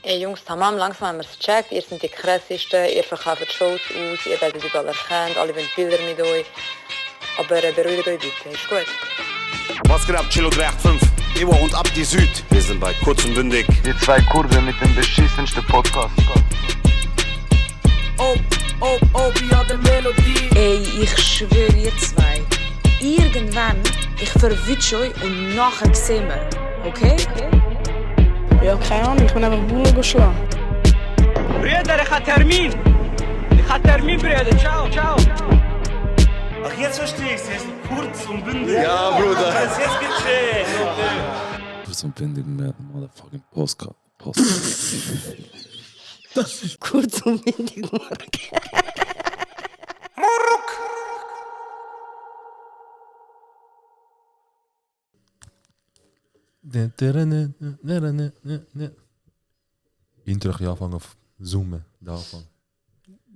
Ey Jungs, tamam, langsam haben wir es gecheckt. Ihr seid die krassesten, ihr verkauft Shows aus, ihr werdet überall erkannt, alle wollen Bilder mit euch. Aber beruhigt euch bitte, ist gut. Was geht ab, Chilo 385? Ewa und Abdi Süd. Wir sind bei Kurz und Bündig. Die zwei Kurden mit dem beschissensten Podcast. ja, der Melodie. Ey, ich schwöre ihr zwei. Irgendwann, ich verwünsche euch und nachher sehen wir. Okay? Ja, keine Ahnung, ich bin einfach Bullen geschlagen. Brüder, ich habe Termin, Brüder. Ciao. Ach, jetzt verstehe ich es. Jetzt kurz und bündig. Ja, Bruder. Jetzt gecheckt. Kurz und bündig mit motherfucking Postcard. Das ist kurz und windig, Mark. Intro anfangen auf Zoomen. Da anfangen.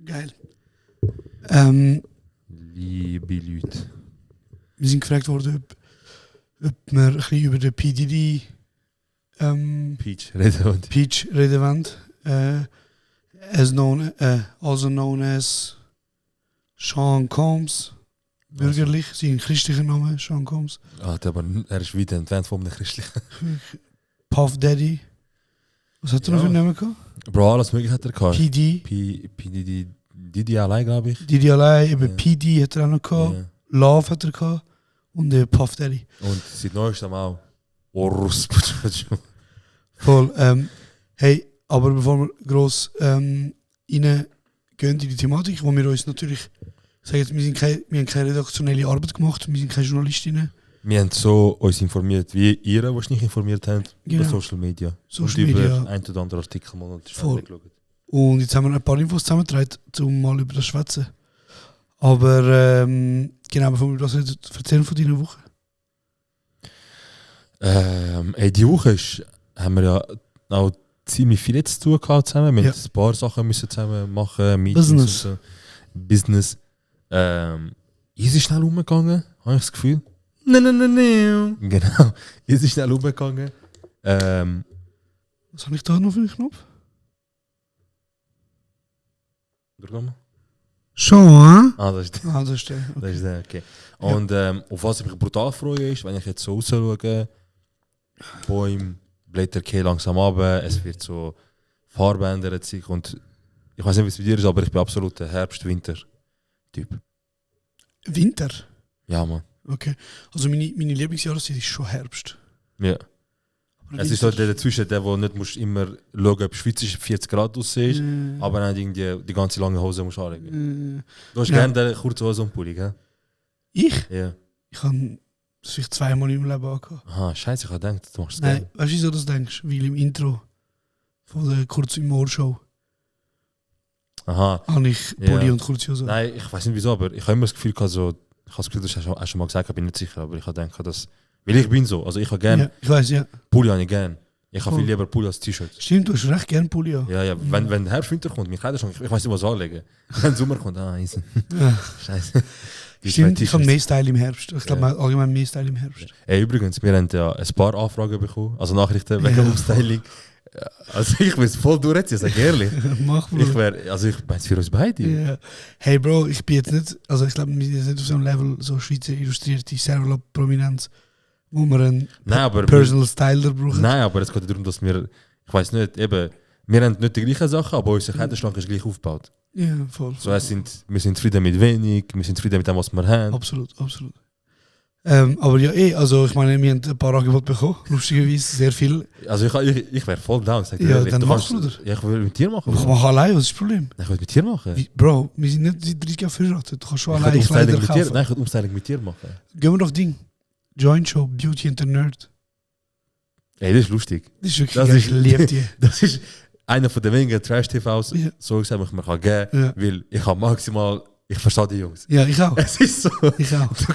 Geil. Liebe Leute. Wir sind gefragt worden, ob wir ein bisschen über den P. Diddy Peach, reden Peach reden wollen. Also known as Sean Combs. Bürgerlich, sein christlicher Name, Sean Combs. Aber er ist weit entfernt von einem christlichen. Puff Daddy. Was hat er noch für einen Namen gehabt? Bro, alles mögliche hat er gehabt. PD. Didi allein, glaube ich. Diddy allein, eben PD hat er auch noch gehabt. Ja. Love hat er gehabt. Und Puff Daddy. Und seit neuestem auch Orus. Voll. Hey, aber bevor wir gross reingehen in die Thematik, wo wir uns natürlich sagen, jetzt, wir haben keine redaktionelle Arbeit gemacht, wir sind keine Journalistinnen. Wir haben so uns informiert, wie ihr wahrscheinlich informiert habt Genau. über Social Media. Social und Media. über ein oder andere Artikel mal Voll. Und jetzt haben wir ein paar Infos zusammengetragen, um mal über das zu schwätzen. Aber genau, bevor wir das erzählen von deiner Woche. Die Woche haben wir ja auch ziemlich viel jetzt zu tun gehabt zusammen. Wir Ja. mussten ein paar Sachen müssen zusammen machen, Meetings Business. und so. Business. Ist es schnell umgegangen, habe ich das Gefühl. Nein. Genau, ist es schnell umgegangen. Was habe ich da noch für einen Knopf? Durchgehen? Schon, Das ist Ah, das ist der. das Okay. ist der, okay. Und auf was ich mich brutal freue, ist, wenn ich jetzt so raus schaue, Bäume, Blätter gehen langsam runter, es wird so, Farbe ändert sich und ich weiß nicht, wie es bei dir ist, aber ich bin absolut ein Herbst-Winter-Typ. Winter? Ja, Mann. Okay. Also meine Lieblingsjahreszeit ist schon Herbst. Ja. Aber Es ist halt der dazwischen, der wo nicht musst immer schauen, ob schweizerisch 40 Grad aussieht, aber nicht irgendwie die ganze lange Hose musst anlegen. Du hast Ja. gerne den kurze Hose und Pulli, gell? Ich? Ja. Ich habe das vielleicht zweimal in meinem Leben angehabt. Aha, scheiße, ich habe gedacht, du machst es Nein, gerne. weißt du, wieso du das denkst? Weil im Intro von der Kurz im Ohr Show Aha. habe ich Ja. Pulli und kurze Hose. Nein, ich weiß nicht wieso, aber ich habe immer das Gefühl gehabt, so, ich habe das Gefühl, das hast du auch schon mal gesagt, ich bin nicht sicher, aber ich habe gedacht, dass, weil ich bin so, also ich habe gerne, Ja, ich weiß, ja. Pulli habe ich gerne. Ich habe Cool. viel lieber Pulli als T-Shirt. Stimmt, du hast recht gern Pulli an. Ja, wenn Herbst, Winter kommt, mein Kleiderschrank, ich weiß nicht, was anlegen. Wenn Sommer kommt, easy. Ja. Scheiße. Die Stimmt, zwei ich habe T-Shirts. mehr Style im Herbst. Ich glaube Ja. allgemein mehr Style im Herbst. Übrigens, wir haben ja ein paar Anfragen bekommen, also Nachrichten wegen Umstyling. Ja, also ich will es voll durchziehen, sag ehrlich. Mach Ich meine es für uns beide. Ja. Hey Bro, ich bin jetzt nicht, also ich glaube, wir sind jetzt nicht auf so einem Level, so Schweizer illustrierte Servola-Prominenz, wo wir einen Nein, aber Personal Styler brauchen. Nein, aber es geht darum, dass wir, ich weiß nicht, eben, wir haben nicht die gleichen Sachen, aber unser Kleiderschrank ist gleich aufgebaut. Ja, voll. So, wir sind zufrieden mit wenig, wir sind zufrieden mit dem, was wir haben. Absolut. Aber ja, also ich meine, wir haben ein paar Angebote bekommen, lustigerweise, sehr viel. Also ich wäre voll down, sag dir Ja, ehrlich. dann Du machst kannst- du das. Ja, ich will mit dir machen. Ich mache allein, was ist das Problem? Ich will mit dir machen. Bro, wir sind nicht seit 30 Jahren verheiratet, du kannst schon Ich will allein Umstyling Kleider mit dir, kaufen. nein, ich will Umstyling mit dir machen. Gehen wir doch Ding. Joint Show, Beauty and the Nerd. Ey, das ist lustig. Das ist wirklich Das geil, ist- ich liebe die. Das ist einer von den wenigen Trash-TVs, Ja. so gesagt, die ich mir geben kann, Ja. weil ich habe maximal, ich verstehe die Jungs. Ja, ich auch. Es ist so, Ich auch. du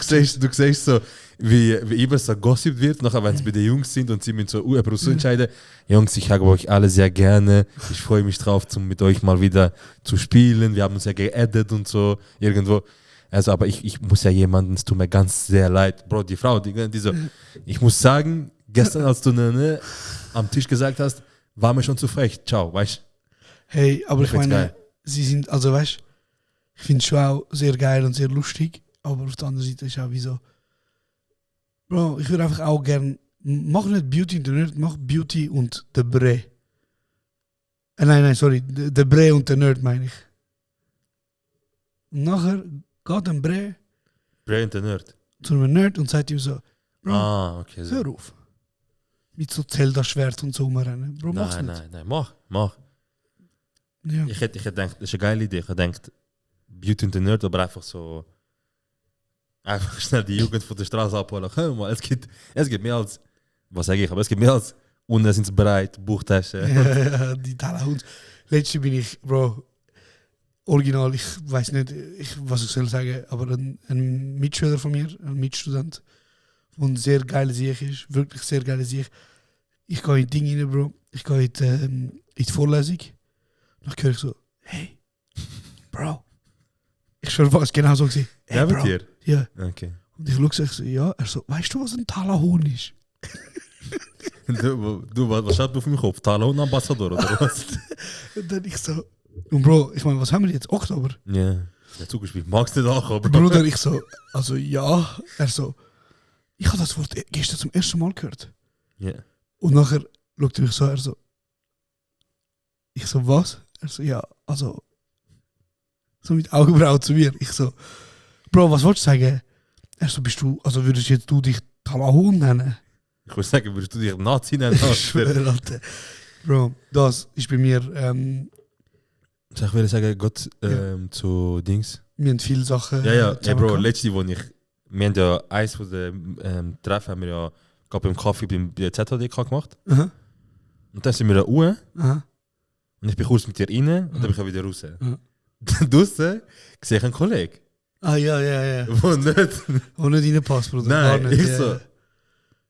siehst so, wie immer so gossipt wird, nachher wenn es bei den Jungs sind und sie müssen so über uns entscheiden. Jungs, ich habe euch alle sehr gerne. Ich freue mich drauf, mit euch mal wieder zu spielen. Wir haben uns ja geaddet und so irgendwo. Also, aber ich muss ja jemanden, es tut mir ganz sehr leid. Bro, die Frau, die so, ich muss sagen, gestern, als du am Tisch gesagt hast, war mir schon zu frech. Ciao, weißt du? Hey, aber ich Ich find's meine, geil. sie sind, also weißt, ich finde es schon auch sehr geil und sehr lustig, aber auf der anderen Seite ist auch wie so, Bro, ich würde einfach auch gern, mach nicht Beauty und der Nerd, mach Beauty und der Bre. Nein, sorry, der Bre und der Nerd meine ich. Und nachher geht ein Bre Brilliant Nerd. zu einem Nerd und sagt ihm so, Bro, Ah, okay. So. hör auf. Mit so Zelda-Schwert und so rumrennen. Bro, mach's nicht. Nein, mach. Ja. Ich hätte gedacht, das ist eine geile Idee. Ich hätte gedacht, Beauty and the Nerd, aber einfach so. Einfach schnell die Jugend von der Straße abholen. Hör mal, es gibt mehr als. Was sage ich? Aber es gibt mehr als. Unten sind sie bereit, Buchtasche. Ja, die Talahunds. Letzte bin ich, Bro, original, ich weiß nicht, was ich soll sagen, aber ein Mitschüler von mir, ein Mitstudent, der sehr geil Sieg ist, wirklich sehr geil Sieg. Ich gehe in Ding rein, Bro, ich gehe in die Vorlesung. Dann höre ich so, hey, Bro. Ich schwöre, was genau so gewesen. Hey, Ja, mit Bro. dir? Ja. Okay. Und ich schaue so, ja. Er so, weißt du, was ein Talahun ist? Was schaut auf meinem Kopf? Talon Ambassador oder was? Und dann ich so, und Bro, ich meine, was haben wir jetzt? Oktober? Ja. Der Zug gespielt. Magst du nicht ankommen, Bro? Bruder, ich so, also ja. Er so, ich habe das Wort gestern zum ersten Mal gehört. Ja. Und nachher schaut er mich so, er so, ich so, was? Er so, ja, also, so mit Augenbrauen zu mir. Ich so, Bro, was wolltest du sagen? Er so, also würdest jetzt du dich Talahun nennen? Ich würde sagen, würdest du dich Nazi nennen? Ich schwöre, Alter. Bro, das ist bei mir, Ich würde sagen, Gott zu Dings. wir haben viele Sachen. Ja, Bro, zusammen letzte, wo wir haben ja eins von den Treffen haben wir ja gerade beim Kaffee beim ZHDK gemacht. gehabt. Und dann sind wir da oben Aha. und ich bin kurz mit dir rein und dann bin ich auch wieder raus. Ja. Draussen sehe ich einen Kollegen, Ah, ja. der nicht... Wo nicht reinpasst, Bruder. Nein, Gar nicht, ich so...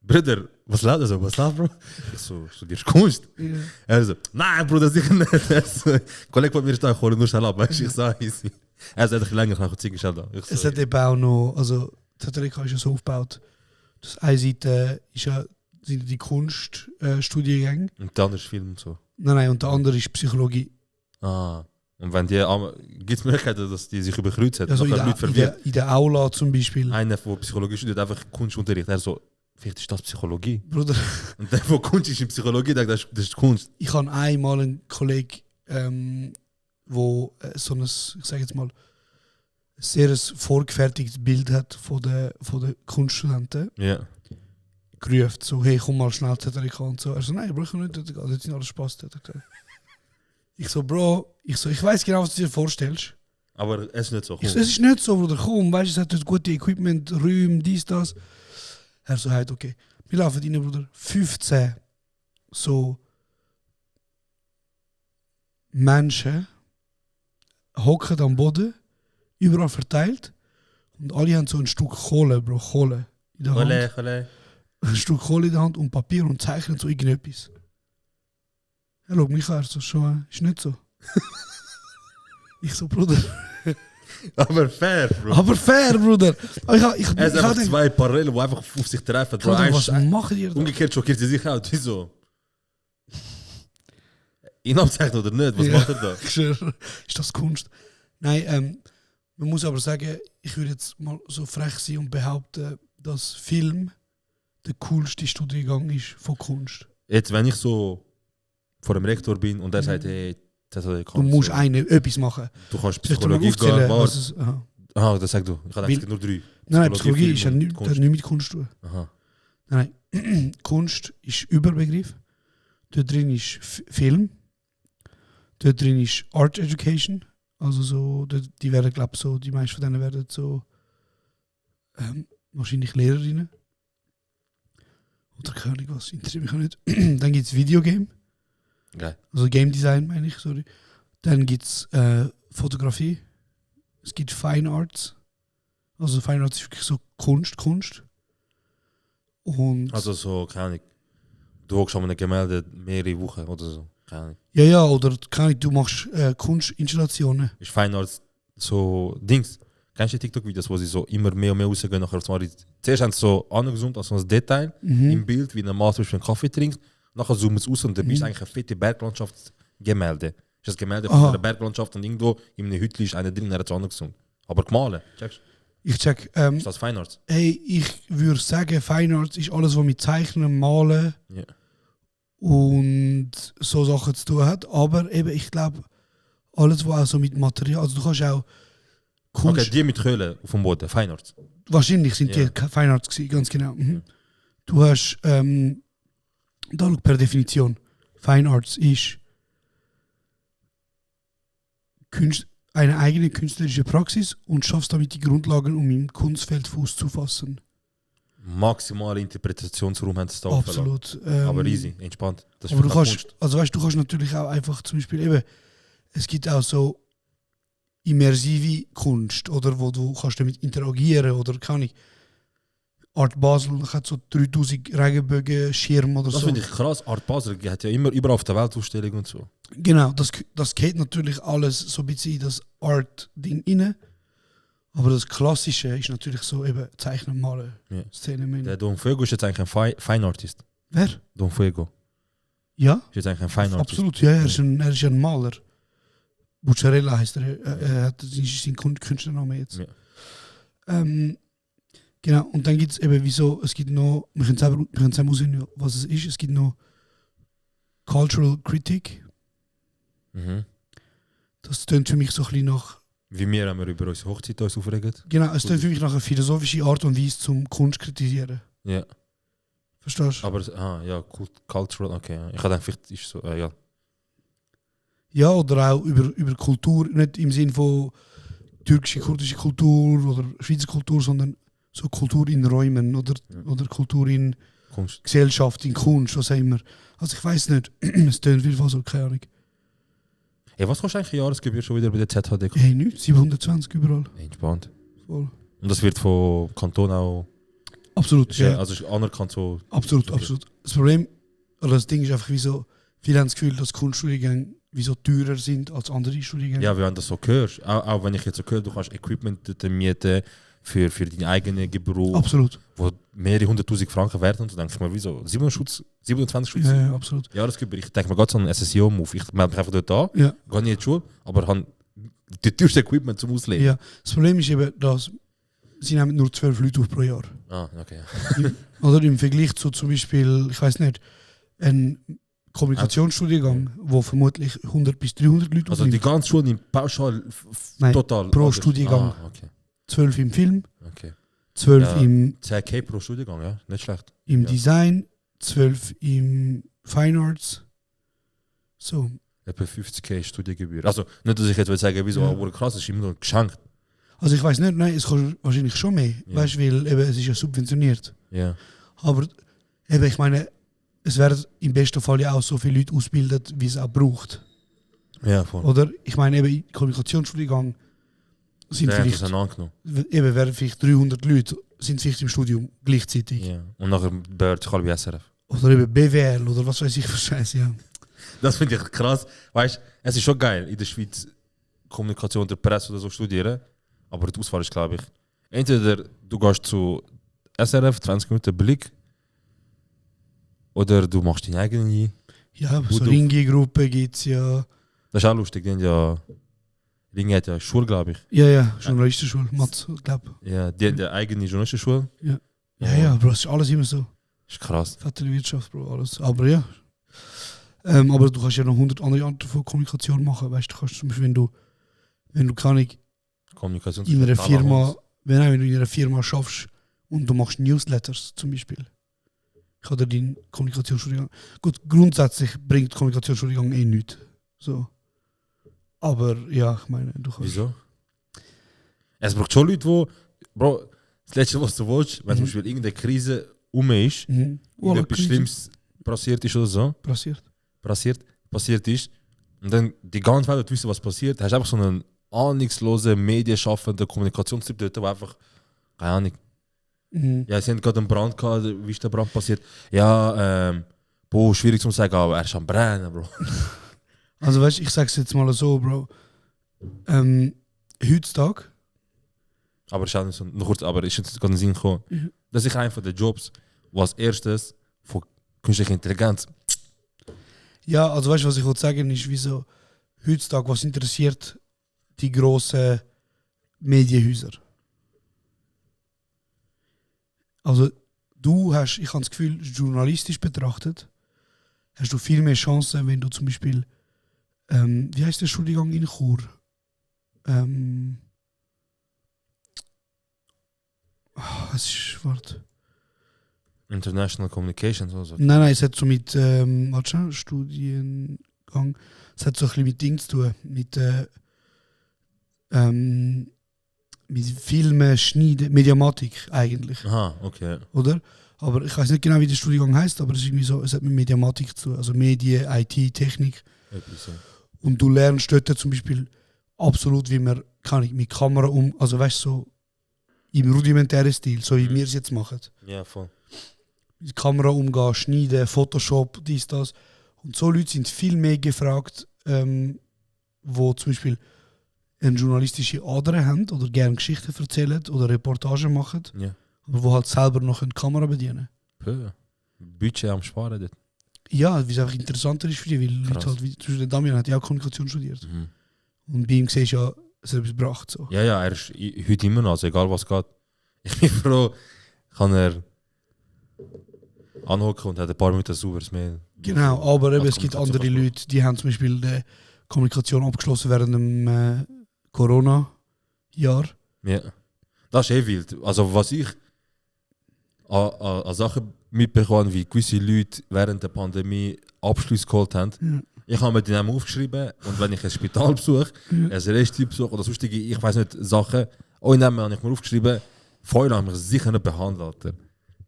Bruder, was läuft das? Was läuft, Bro? Ich so, studierst Kunst? Ja. Er so, nein, Bruder, sicher nicht. Er so, ein Kollege von mir ist da, ich hole nur schnell ab, weißt du, ich sage, easy. Er sagt, länger, ich habe schnell da. Ich Es so, hat eben auch noch, also ZRK ist ja so aufgebaut, dass eine Seite ist ja, sind die Kunststudiengänge. und der andere ist Film und so. Nein, und der andere ist Psychologie. Ah. Und wenn die, gibt es Möglichkeiten, dass die sich überkreuzen? Also Nachher Leute verwirrt. in der Aula zum Beispiel. Einer, der Psychologie studiert, einfach Kunstunterricht. Er so, vielleicht ist das Psychologie. Bruder, Und der, der Kunst ist in Psychologie, denkt, das ist Kunst. ich habe einmal einen Kollegen, wo so ein, ich sage jetzt mal, sehr ein vorgefertigtes Bild hat von den Kunststudenten. Ja. Gerufen, so, hey, komm mal schnell ZRK und so. Er so, nein, Bro, ich kann nicht dort gehen, dort sind alles Spaß. Ich so, Bro, ich weiß genau, was du dir vorstellst. Aber es ist nicht so. Ich so, es ist nicht so, Bruder, komm, weißt du, es hat dort gute Equipment, Räume, dies, das. Er so, halt, okay. Wir laufen rein, Bruder, 15 so Menschen hocken am Boden, überall verteilt. Und alle haben so ein Stück Kohle, Bro, Kohle in der Hand. Kolle. Ein Stück Kohle in der Hand und Papier und zeichnen so irgendetwas. Er schaut mich an, so, schon, ist nicht so. Ich so, Bruder. Aber fair, Bro. Aber fair, Bruder. Ich Es sind einfach gedacht, zwei Parallelen, die einfach auf sich treffen. Bro, Bruder, was eins- machen die da? umgekehrt schockiert sie sich auch. Wieso? Ihn abzeichnen oder nicht? Was Ja. macht er da? Ich schwöre, ist das Kunst? Nein, man muss aber sagen, ich würde jetzt mal so frech sein und behaupten, dass Film der coolste Studiengang ist von Kunst. Jetzt, wenn ich so vor dem Rektor bin und der sagt, hey, das hat er Du musst etwas machen. Du kannst Soll ich dir mal Psychologie aufzählen, gehen, was warte. es, aha. Aha, das sag du. Ich habe Weil- es gibt nur 3. Nein, Psychologie ist ja Film nicht, und das hat nichts mit Kunst zu tun. Aha. Nein, Kunst ist Überbegriff. Dort drin ist Film. Dort drin ist Art Education. Also so, die werden, glaube ich, so, die meisten von denen werden so wahrscheinlich Lehrerinnen. Oder keine Ahnung was, interessiert mich auch nicht. Dann gibt es Videogame. Geil. Also Game Design meine ich, sorry. Dann gibt es Fotografie. Es gibt Fine Arts. Also Fine Arts ist wirklich so Kunst. Und Also so, keine Ahnung. Du hockst an einem Gemälde mehrere Wochen oder so. Keine Ahnung. ja, oder keine Ahnung, du machst Kunstinstallationen. Ist fein als so Dings. Kennst du die TikTok-Videos, wo sie so immer mehr und mehr rausgehen? Nachher zuerst haben sie so angezoomt als so ein Detail im Bild, wie ein Mann zum Beispiel einen Kaffee trinkt. Und nachher zoomen es aus und dann bist du eigentlich eine fette Berglandschaftsgemälde. Ist das Gemälde von Aha. einer Berglandschaft und irgendwo in einem Hütli ist einer drin, der hat es anders gesungen. Aber gemahlen, checkst du? Ich check. Ist das Feinarts? Hey, ich würde sagen, Fine Arts ist alles, was mit Zeichnen, Malen Ja. und so Sachen zu tun hat. Aber eben, ich glaube, alles, was auch so mit Material, also du kannst auch Kunst, Okay, die mit Höhlen auf dem Boden, Feinarts. wahrscheinlich sind Ja. die Fine Arts gewesen, ganz genau. Mhm. Du hast, da schau, per Definition, Fine Arts ist eine eigene künstlerische Praxis und schaffst damit die Grundlagen, um im Kunstfeld Fuß zu fassen. Maximale Interpretationsraum haben sie da aufgelassen. Absolut. Aber easy, entspannt. Das Aber du verdammt kannst, also weißt, du kannst natürlich auch einfach zum Beispiel eben, es gibt auch so immersive Kunst, oder wo du kannst damit interagieren oder kann ich. Art Basel hat so 3000 Regenbögen, Schirme oder Das so. finde ich krass. Art Basel hat ja immer überall auf der Welt Ausstellungen und so. Genau, das geht natürlich alles so ein bisschen in das Art-Ding rein. Aber das Klassische ist natürlich so eben Zeichnen, Malen, Ja. Szenen. Der Don Fuego ist jetzt eigentlich ein Feinartist. Wer? Don Fuego Ja, ist jetzt eigentlich ein Feinartist. absolut. Ja, er ist ein Maler. Bucciarella heißt er. Er hat seinen Künstlernamen jetzt. Ja. Genau, und dann gibt es eben, wieso, es gibt noch, wir können selber aussehen, was es ist. Es gibt noch Cultural Critic. Mhm. Das tönt für mich so ein bisschen nach, Wie wir haben wir über unsere Hochzeit uns aufregen. genau, es tönt für mich nach einer philosophischen Art und Weise zum Kunst kritisieren. Ja. Verstehst du? Aber, ja, cultural, okay. Ja. Ich hatte vielleicht ist so, ja. Ja, oder auch über Kultur, nicht im Sinn von türkische, kurdische Kultur oder Schweizer Kultur, sondern so Kultur in Räumen oder Kultur in Kunst. Gesellschaft, in Kunst, was auch immer. Also ich weiß nicht, es tönt viel von so, keine Ahnung. Hey, was kostet eigentlich eine Jahresgebühr schon wieder bei der ZHD? Hey, nicht, 720 überall. Entspannt. Voll. Und das wird vom Kanton auch Absolut, ja. also ist anerkannt so. Absolut, okay. absolut. Das Problem, oder das Ding ist einfach, wieso viele haben das Gefühl, dass Kunststudiengänge wieso teurer sind als andere Studiengänge. Ja, wenn du das so hörst, auch wenn ich jetzt so höre, du kannst Equipment dort mieten für deinen eigenen Gebrauch, Absolut. wo mehrere 100'000 Franken wert und so denke ich mir, wieso? 27 Schutz? Ja, absolut. Ja, das gibt ich denke mir gerade so einen SSIO-Move. Ich melde mich einfach dort an, Ja. gehe nicht in die Schule, aber habe das teuerste Equipment zum Auslegen. Ja. Das Problem ist eben, dass sie nehmen nur 12 Leute auf pro Jahr. Ah, okay. Oder im Vergleich zu zum Beispiel, ich weiß nicht, ein Kommunikationsstudiengang, wo vermutlich 100 bis 300 Leute Also die aufnimmt. ganze Schule in pauschal Nein, total pro anders. Studiengang. Ah, okay. 12 12 im Film, okay. 12 Ja. im 10k pro Studiengang, ja, nicht schlecht. im Ja. Design, 12 im Fine Arts. So. Etwa 50k Studiengebühr. Also nicht, dass ich jetzt will sagen, wieso, Ja. aber krass, es ist immer noch geschenkt. Also ich weiß nicht, nein, es kostet wahrscheinlich schon mehr, Ja. weißt du, weil eben, es ist ja subventioniert. Ja. Aber eben, ich meine, es werden im besten Fall ja auch so viele Leute ausgebildet, wie es auch braucht. Ja, voll. Oder? Ich meine, eben im Kommunikationsstudiengang sind Der hat vielleicht, das angenommen. eben, werden vielleicht 300 Leute sind vielleicht im Studium gleichzeitig. Ja. Und nachher Bird kann bei SRF. Oder eben BWL oder was weiß ich für Scheiße, ja. Das finde ich krass. Weißt du, es ist schon geil, in der Schweiz Kommunikation der Presse oder so studieren. Aber die Auswahl ist, glaube ich, entweder du gehst zu SRF, 20 Minuten Blick, oder du machst deine eigene. Ja, aber so Gut auf. Ringi-Gruppe gibt es ja. Das ist auch lustig, die haben ja. Ringe hat ja Schule, glaube ich. Ja, Journalistenschule, Mathe, glaube Ja, die hat ja eigene Journalistenschule. Ja, Bro, das ist alles immer so. Ist krass. Fette Wirtschaft, Bro, alles. Aber ja. Aber du kannst ja noch 100 andere Arten von Kommunikation machen. Weißt du, kannst zum Beispiel, wenn du kann ich Kommunikation in einer Firma, wenn du in einer Firma schaffst und du machst Newsletters zum Beispiel. Ich habe deinen Kommunikationsstudiengang. Gut, grundsätzlich bringt Kommunikationsstudiengang eh nichts. So. Aber ja, ich meine, du kannst. Wieso? Es braucht schon Leute, die. Bro, das Letzte, was du willst, wenn zum Beispiel irgendeine Krise ist, irgendetwas Schlimmes passiert ist oder so, passiert ist, und dann die ganze Welt wissen, was passiert, hast du einfach so einen ahnungslosen, medienschaffenden Kommunikationstyp dort, der einfach, keine Ahnung. Ja, sie haben gerade einen Brand gehabt, wie ist der Brand passiert? Ja, schwierig zu sagen, aber er ist am Brennen, Bro. Also weißt du, ich sag's jetzt mal so, Bro. Heutzutage, Aber ist auch nicht so, noch kurz, aber ist jetzt gerade in den Sinn gekommen, das ist einer von den Jobs, was erstes von künstlicher Intelligenz Ja, also weißt du, was ich wollte sagen, ist, wieso heutzutage, was interessiert die grossen Medienhäuser? Also du hast, ich habe das Gefühl, journalistisch betrachtet, hast du viel mehr Chancen, wenn du zum Beispiel, wie heißt der Studiengang in Chur? Was ist, warte. International Communications oder so. Nein, es hat so mit, warte schon, Studiengang, es hat so ein bisschen mit Ding zu tun, mit Filmen, Schneiden, Mediamatik eigentlich, Aha, okay. oder? Aber ich weiß nicht genau, wie der Studiengang heißt, aber es ist irgendwie so, es hat mit Mediamatik zu tun, also Medien, IT, Technik. Etwas so. Und du lernst dort zum Beispiel absolut, wie man kann ich mit Kamera also weißt du, so im rudimentären Stil, so wie wir es jetzt machen. Ja, voll. Mit Kamera umgehen, schneiden, Photoshop, dies, das. Und so Leute sind viel mehr gefragt, wo zum Beispiel eine journalistische Ader haben oder gerne Geschichten erzählen oder Reportagen machen, Ja. aber wo halt selber noch eine Kamera bedienen. Pö. Budget am Sparen dort. Ja, wie es einfach interessanter ist für die, weil Krass. Leute halt, wie zum Beispiel der Damian hat ja auch Kommunikation studiert. Mhm. Und bei ihm siehst du ja, dass er etwas gebracht. So. Ja, ja, er ist heute immer noch, also egal was geht. Ich bin froh, kann er anhocken und hat ein paar Minuten sauberes Mail. Genau, aber eben, Als es gibt Kommunikation andere Leute, die haben zum Beispiel die Kommunikation abgeschlossen während dem Corona-Jahr. Ja. Das ist wild. Also was ich an Sachen mitbekommen, wie gewisse Leute während der Pandemie Abschluss geholt haben. Ja. Ich habe mir die Namen aufgeschrieben und wenn ich ein Spital besuche, ein Restbesuch oder sonstige, ich weiß nicht, Sachen, eure Namen habe ich mir aufgeschrieben, vorher haben wir sicher nicht behandelt. Alter.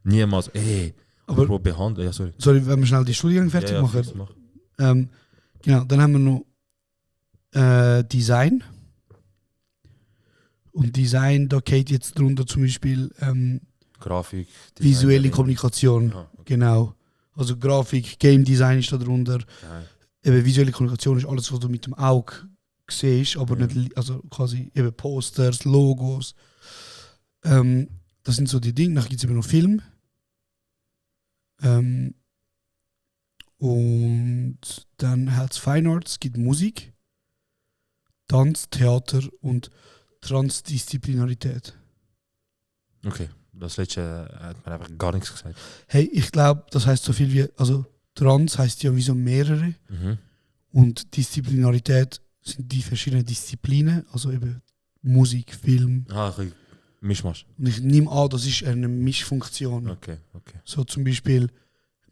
Niemals, aber behandeln, ja sorry. Sorry, wenn wir schnell die Studiengang fertig Ja, machen. fix machen. Genau, dann haben wir noch Design. Und Design, da geht jetzt drunter zum Beispiel Grafik, visuelle Design, Kommunikation. Ah, okay. Genau. Also Grafik, Game Design ist da drunter. Geil. Eben visuelle Kommunikation ist alles, was du mit dem Auge siehst, aber Ja. nicht, also quasi eben Posters, Logos. Das sind so die Dinge. Dann gibt es eben noch Film. Und dann hat es Fine Arts, es gibt Musik, Tanz, Theater und Transdisziplinarität. Okay, das letzte hat mir einfach gar nichts gesagt. Hey, ich glaube, das heißt so viel wie, also Trans heißt ja wie so mehrere Mhm. und Disziplinarität sind die verschiedenen Disziplinen, also eben Musik, Film. Ah, ein Mischmasch. Und ich nehme an, das ist eine Mischfunktion. Okay, okay. So zum Beispiel,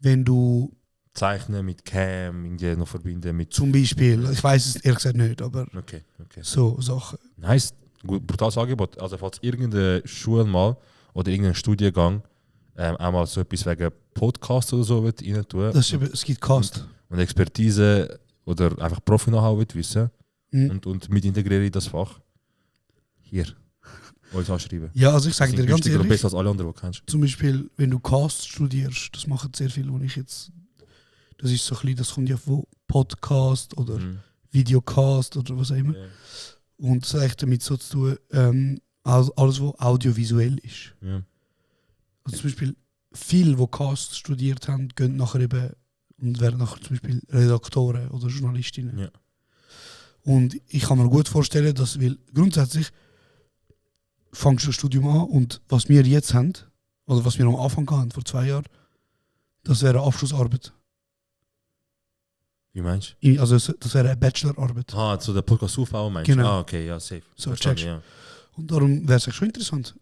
wenn du Zeichnen mit Cam, irgendwie noch verbinden mit. zum Beispiel, ich weiß es ehrlich gesagt nicht, aber Okay, okay. so Sachen. Nice, gut, brutales Angebot. Also falls irgendeine Schule mal oder irgendein Studiengang einmal so etwas wegen Podcast oder so wird rein tun Das ist eben, es gibt Cast. und Expertise oder einfach Profi-Know-how wird wissen Mhm. und mit integriere in das Fach. Hier, euch anschreiben. Ja, also ich sage dir ganz günstiger und ehrlich, besser als alle anderen, die du kennst. zum Beispiel, wenn du Cast studierst, das machen sehr viele, wo ich jetzt, das ist so ein bisschen, das kommt ja von Podcast oder Mhm. Videocast oder was auch immer. Ja. Und das hat echt damit so zu tun, alles, was audiovisuell ist. Ja. Also zum Beispiel, viele, die Cast studiert haben, gehen nachher eben und werden nachher zum Beispiel Redaktoren oder Journalistinnen. Ja. Und ich kann mir gut vorstellen, dass, weil grundsätzlich fängst du das Studium an und was wir jetzt haben, oder was wir am Anfang hatten, vor 2 Jahren, das wäre eine Abschlussarbeit. Wie meinst Also das wäre eine Bachelorarbeit. du? Ah, so der Podcast aufbauen meinst Genau. du? Ah, okay, ja, safe. So, Verstanden, checkst. ja. Und darum wäre es schon interessant.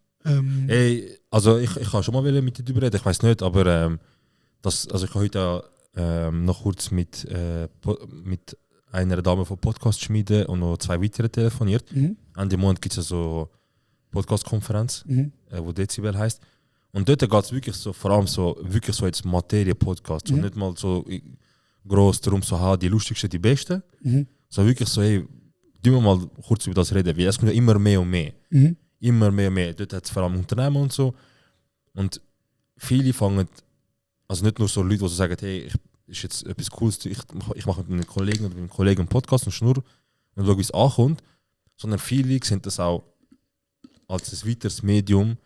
Ey, also ich kann schon mal mit dir darüber reden, ich weiß nicht, aber also ich habe heute noch kurz mit einer Dame von Podcast schmieden und noch 2 weitere telefoniert. Mhm. Ende Monat gibt es ja so Podcast-Konferenz, Mhm. wo Dezibel heißt. Und dort geht es wirklich so, vor allem so, wirklich so jetzt Materie-Podcast. Und nicht mal so groß darum, so, die lustigsten, die besten. Mhm. So wirklich so, hey, tun wir mal kurz über das reden, weil es kommt ja immer mehr und mehr. Mhm. Immer mehr und mehr. Dort hat es vor allem Unternehmen und so. Und viele fangen, also nicht nur so Leute, die so sagen, hey, ist jetzt etwas Cooles, ich mache mit meinen Kollegen oder mit meinem Kollegen einen Podcast und schnurr und schaue, wie es ankommt, sondern viele sehen das auch als ein weiteres Medium,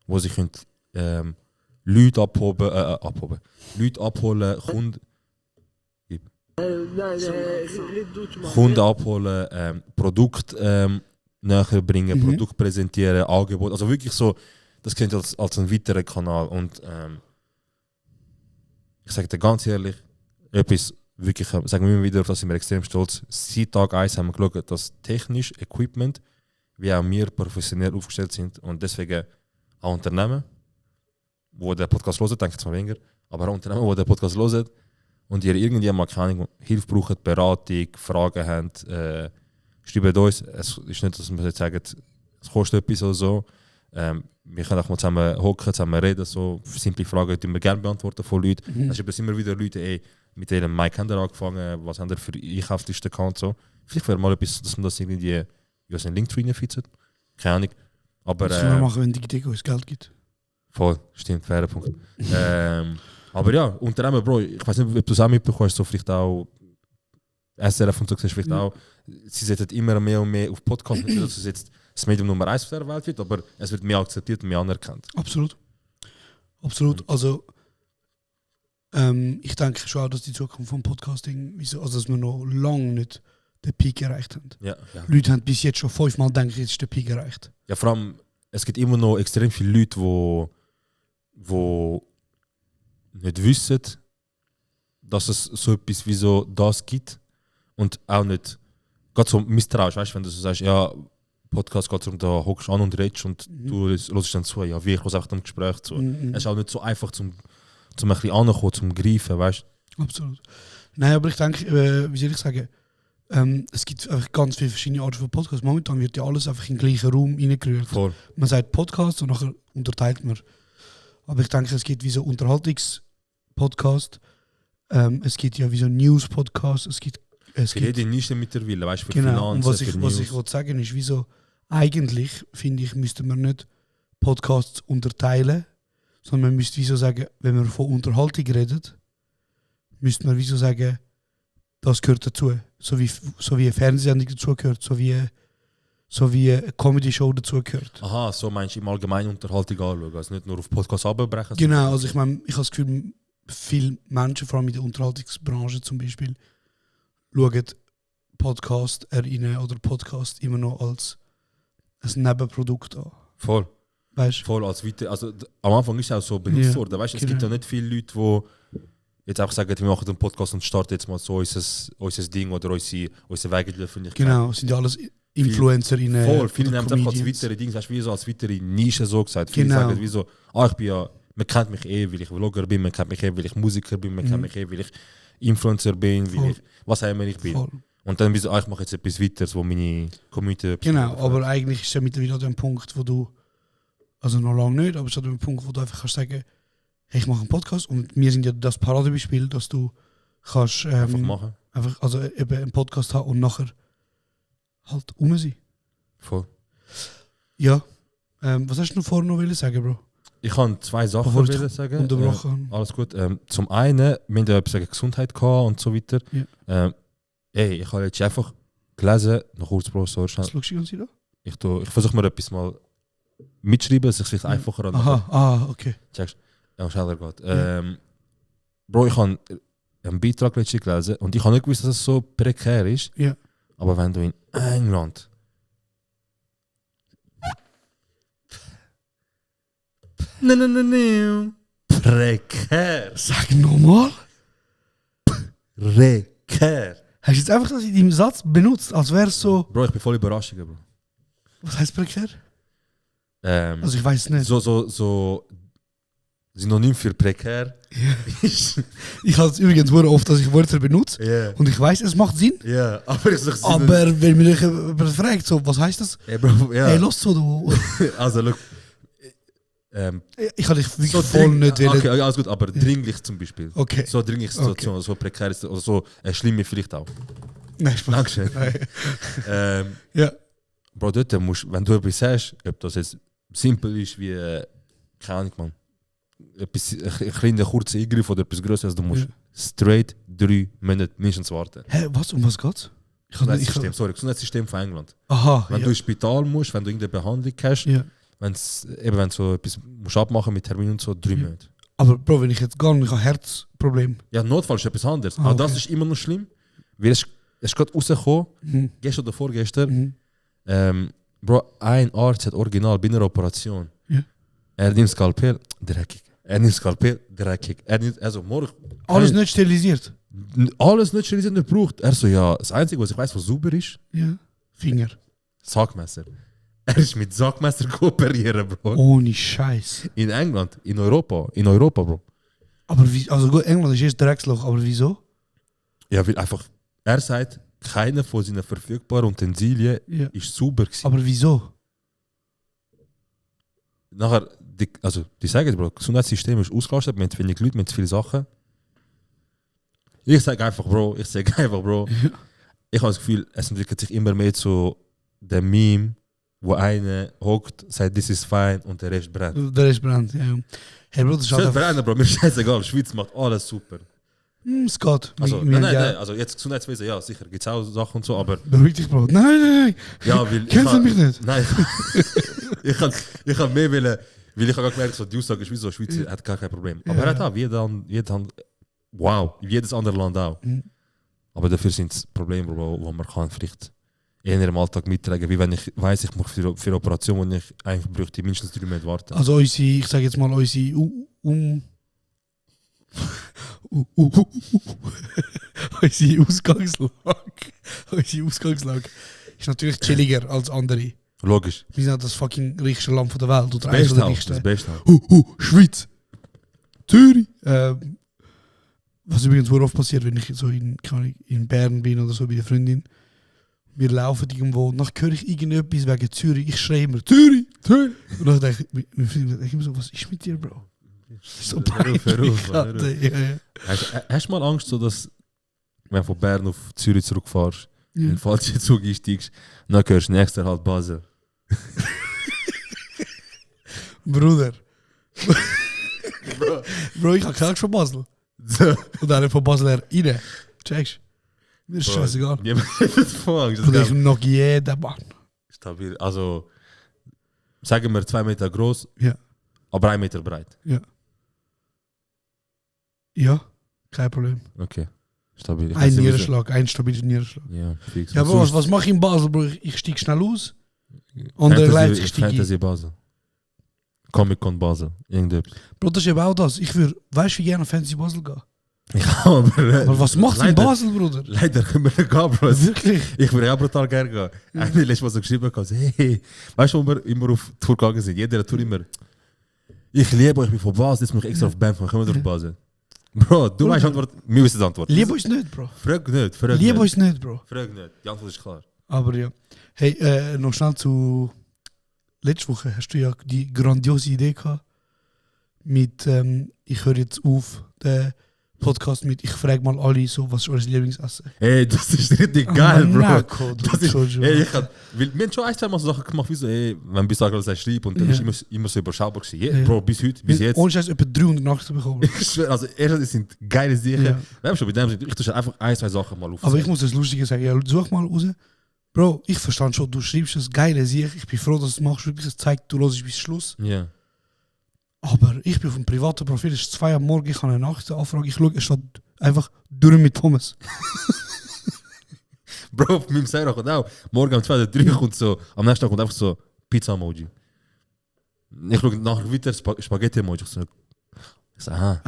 wo sie können, Leute abholen, Kunden. Kunden abholen, Produkt näher bringen, Produkt präsentieren, Angebot. Also wirklich so, das klingt als ein weiterer Kanal. Und ich sage dir ganz ehrlich, etwas wirklich, sagen wir immer wieder, da sind wir extrem stolz. Seit Tag 1 haben wir geschaut, dass technisch Equipment, wie auch wir professionell aufgestellt sind. Und deswegen auch Unternehmen, wo der Podcast hört, denke ich jetzt mal weniger, aber auch Unternehmen, wo der Podcast hört und ihr irgendwie mal keine Ahnung, Hilfe braucht, Beratung, Fragen haben, schreibt uns. Es ist nicht, dass wir jetzt sagen, es kostet etwas oder so. Wir können auch mal zusammen hocken, zusammen reden, so simple Fragen, die wir gerne beantworten von Leuten. Es gibt immer wieder Leute, ey, mit denen Mike haben wir angefangen, was haben wir für Einkaufslisten gehabt, so. Vielleicht wäre mal etwas, dass man das irgendwie in einen Link reinfitzt. Keine Ahnung. Aber, das können wir machen, wenn Digitec uns Geld gibt. Voll, stimmt, fairer Punkt. Aber ja, Unternehmen, Bro, ich weiß nicht, ob du es auch mitbekommst, so vielleicht auch SRF und so siehst, vielleicht auch, sie setzen immer mehr und mehr auf Podcasts, nicht, dass es jetzt das Medium Nummer 1 auf der Welt wird, aber es wird mehr akzeptiert und mehr anerkannt. Absolut. Absolut. Also, ich denke schon auch, dass die Zukunft vom Podcasting, also dass wir noch lange nicht den Peak erreicht haben. Ja. Leute haben bis jetzt schon 5-mal gedacht, jetzt ist der Peak erreicht. Ja, vor allem, es gibt immer noch extrem viele Leute, die nicht wissen, dass es so etwas wie so das gibt und auch nicht gerade so misstrauisch, weißt du, wenn du so sagst, ja, Podcast geht darum, da hockst du an und redest und du hörst dann zu, ja, wie ich höre einfach dem Gespräch zu. Es ist auch nicht so einfach zum ein bisschen ankommen, zum Greifen, weißt du? Absolut. Nein, aber ich denke, wie soll ich sagen, es gibt einfach ganz viele verschiedene Arten von Podcasts. Momentan wird ja alles einfach in den gleichen Raum reingerührt. Voll. Man sagt Podcast und nachher unterteilt man. Aber ich denke, es gibt wie so Unterhaltungspodcast, es gibt ja wie so News-Podcast, es gibt für jede Nische mittlerweile, weißt du, für genau, Finanzen, und was ich wollte sagen ist, wieso eigentlich, finde ich, müsste man nicht Podcasts unterteilen, sondern man müsste wieso sagen, wenn man von Unterhaltung redet, müsste man wieso sagen, das gehört dazu. So wie eine Fernsehsendung dazugehört, so wie eine Comedy-Show dazugehört. Aha, so meinst du im Allgemeinen Unterhaltung anschauen, also nicht nur auf Podcasts abbrechen? Genau, also ich meine, ich habe das Gefühl, viele Menschen, vor allem in der Unterhaltungsbranche zum Beispiel, schauen Podcast oder Podcast immer noch als ein Nebenprodukt an. Voll. Weißt du? Voll als weiter. Also am Anfang ist es auch so benutzt worden. Weißt, es gibt ja nicht viele Leute, die jetzt einfach sagen, wir machen einen Podcast und starten jetzt mal so unser Ding oder unsere Wege der Öffentlichkeit. Genau, sind ja alles InfluencerInnen. Voll, viele nehmen es einfach als weitere Dinge, weißt, wie so als weitere Nische so gesagt. Viele sagen wie so, ich bin ja, man kennt mich weil ich Vlogger bin, man kennt mich weil ich Musiker bin, man kennt mich weil ich Influencer bin, weil ich, was auch immer ich bin. Voll. Und dann wie so, ich mache jetzt etwas weiter, wo meine Community... Genau, aber eigentlich ist es ja mittlerweile an dem Punkt, wo du, also noch lange nicht, aber es ist an dem Punkt, wo du einfach kannst sagen, hey, ich mache einen Podcast und wir sind ja das Paradebeispiel, dass du kannst einfach machen. Einfach, also eben einen Podcast haben und nachher halt sein. Voll. Ja. Was hast du noch vorher noch sagen, Bro? Ich kann zwei Sachen Bevor ich sagen. Unterbrochen. Alles gut. Zum einen, wir haben ja etwas gegen Gesundheit gehabt und so weiter. Ja. Ich habe jetzt einfach gelesen, noch kurz, Bro, so schnell. Was schaust du uns da? Ich versuche mir etwas mal mitschreiben, dass ich es vielleicht einfacher an. Aha, okay. Checkst ja, schneller geht. Bro, ich habe einen Beitrag letztens gelesen und ich habe nicht gewusst, dass es so prekär ist. Ja. Aber wenn du in England prekär. Sag nochmal. Prekär. Hast du jetzt einfach das in deinem Satz benutzt, als wäre es so... Bro, ich bin voll überrascht, Bro. Was heißt prekär? Also ich weiß es nicht. So Synonym für prekär. Ich habe es übrigens sehr oft, dass ich Wörter benutze. Yeah. Und ich weiß, es macht Sinn. Ja, aber ich sage Aber wenn mich jemand fragt, so, was heißt das? Hey, Bro, ja. Hey, los so, du. Also, look. Ich habe dich wirklich So voll nicht wollen. Okay, alles gut, aber dringlich zum Beispiel. Okay. So dringliche Situation, so prekär ist, oder so schlimme vielleicht auch. Nein, Spaß. Dankeschön. Nein. Ja. Bro, dort musst, wenn du etwas sagst, ob das jetzt simpel ist wie, keine Ahnung, man, ein kleiner kurzer Eingriff oder etwas Größeres, du musst straight 3 Monate mindestens warten. Hä, was? Um was geht's? Gesundheitssystem von England. Aha. Wenn du ins Spital musst, wenn du irgendeine Behandlung hast, wenn du so etwas musst abmachen mit Termin und so, 3 Monate. Aber Bro, wenn ich jetzt gehe und ich habe Herzproblem. Ja, Notfall ist etwas anderes. Ah, Aber okay. das ist immer noch schlimm. Weil es ist gerade rausgekommen, gestern oder vorgestern. Bro, ein Arzt hat original bei einer Operation. Ja. Er nimmt Skalpell, dreckig. Er nimmt Skalpell, dreckig. Er nimmt, also morgen. Alles nicht sterilisiert. Alles nicht sterilisiert, nicht gebraucht. Er so, ja, das Einzige, was ich weiß, was sauber ist, Ja. Finger. Sackmesser. Er ist mit Sackmesser kooperieren, Bro. Ohne Scheiß. In England, in Europa, Bro. Aber wie, also gut, England ist jetzt Drecksloch, aber wieso? Ja, weil einfach, er sagt, keiner von seinen verfügbaren Utensilien Ja. ist sauber gewesen. Aber wieso? Nachher, die sagen, Bro, das Gesundheitssystem ist ausgelastet, wir haben zu wenig Leute, wir haben zu viele Sachen. Ich sage einfach, Bro, ich habe das Gefühl, es entwickelt sich immer mehr zu dem Meme, wo einer hockt, sagt, this is fine und der Rest brennt. Der ist brennt, ja. Hey Bro, das ist Soll halt brennen, Bro, mir ist scheißegal, die Schweiz macht alles super. es geht. Also, Wir- nein, also jetzt Gesundheitswesen, ja, sicher, gibt es auch Sachen und so, aber Beruhig dich, Bro. Nein. ja, weil Kennst du mich nicht? Nein, ich kann mehr wollen, weil ich habe gemerkt, so, die Aussage ist wie so, die Schweiz hat gar kein Problem. Aber er hat auch, jedes andere Land auch. Aber dafür sind es Probleme, wo man kann vielleicht eher im Alltag mittragen, wie wenn ich weiss, ich mache für eine Operation, wo ich eigentlich bräuchte mindestens 3 Monate warten. Also ich sage jetzt mal, unsere unsere Ausgangslage ist natürlich chilliger als andere. Logisch. Wir sind das fucking reichste Land der Welt. Oder Das eines Beste der auch, reichsten. das Beste auch. Schweiz. Zürich. Was übrigens worauf passiert, wenn ich so in Bern bin oder so bei der Freundin. Wir laufen irgendwo und dann höre ich irgendetwas wegen Zürich. Ich schreie immer Zürich. Und dann denke ich, meine Freundin denkt immer so, was ist mit dir, Bro? So Hör auf, Alter, ja. Hast du mal Angst, so, dass wenn du von Bern auf Zürich zurückfährst, in den falschen Zug einsteigst, dann hörst du nächster halt Basel. Bruder. Bro, ich habe keinen von Basel. Und dann von Basel rein. Checkst? Mir ist scheißegal. Niemand hat das von Angst. Bruder, ich noch jeden Mann. Stabil. Also, sagen wir 2 Meter groß, Ja. aber 1 Meter breit. Ja, kein Problem. Okay. Stabil. Ich Ein weiß nicht, Niederschlag, ein stabiler Niederschlag. Ja, fix. Ja, aber was mache ich in Basel, Bro? Ich steige schnell aus. Und der Leipzig steige ich. Fantasy Basel. Comic-Con Basel. Irgendetwas. Bro, das ist eben auch das. Ich würde, weißt du, wie gerne Fantasy Basel gehen? Ja, aber Aber was macht in Basel, Bruder? Leider können wir nicht gehen, Bro. Wirklich? Ich würde ja brutal gerne gehen. Einer letztes Mal so geschrieben, hey, weißt du, wo wir immer auf Tour gegangen sind? Jeder Tour immer. Ich liebe euch, ich bin von Basel, jetzt muss ich extra auf Bern fahren. Können wir durch Basel? Bro, du weißt Antwort, wir wissen die Antwort. Liebe uns nicht, Bro. Frag nicht. Liebe uns nicht, Bro. Frag nicht, die Antwort ist klar. Aber ja. Hey, noch schnell zu letzte Woche hast du ja die grandiose Idee gehabt mit, ich höre jetzt auf, den Podcast mit, ich frage mal alle so, was ist euer Lieblingsessen? Hey, das ist richtig geil, Bro. Marco, Das ist, hey, wir haben schon 1-2 Mal so Sachen gemacht, wie so, hey, wenn bis Tag alles schreibt und dann Ja. ist immer so überschaubar gewesen. Ja, Ja. Bro, bis heute, bis jetzt. Ohne Scheiß etwa 300 Nachrichten bekommen. Bro. Ich schwör, also erstens sind geile Sachen. Ja. Wir haben schon bei dem, ich tue schon einfach 1-2 Sachen mal auf. Aber ich muss das Lustige sagen, ja, such mal raus. Bro, ich verstand schon, du schreibst das geile Sieg, ich bin froh, dass du es machst, wirklich, es zeigt, du hörst bis Schluss. Ja. Aber ich bin auf dem privaten Profil, es ist 2 am Morgen, ich habe eine Nachrichtenanfrage, ich schaue, es steht einfach Dürren mit Pommes. Bro, auf meinem Server kommt auch, morgen um 2 oder 3 kommt so, am nächsten Tag kommt einfach so Pizza-Emoji. Ich schaue nachher weiter Spaghetti-Emoji. Ich so, aha.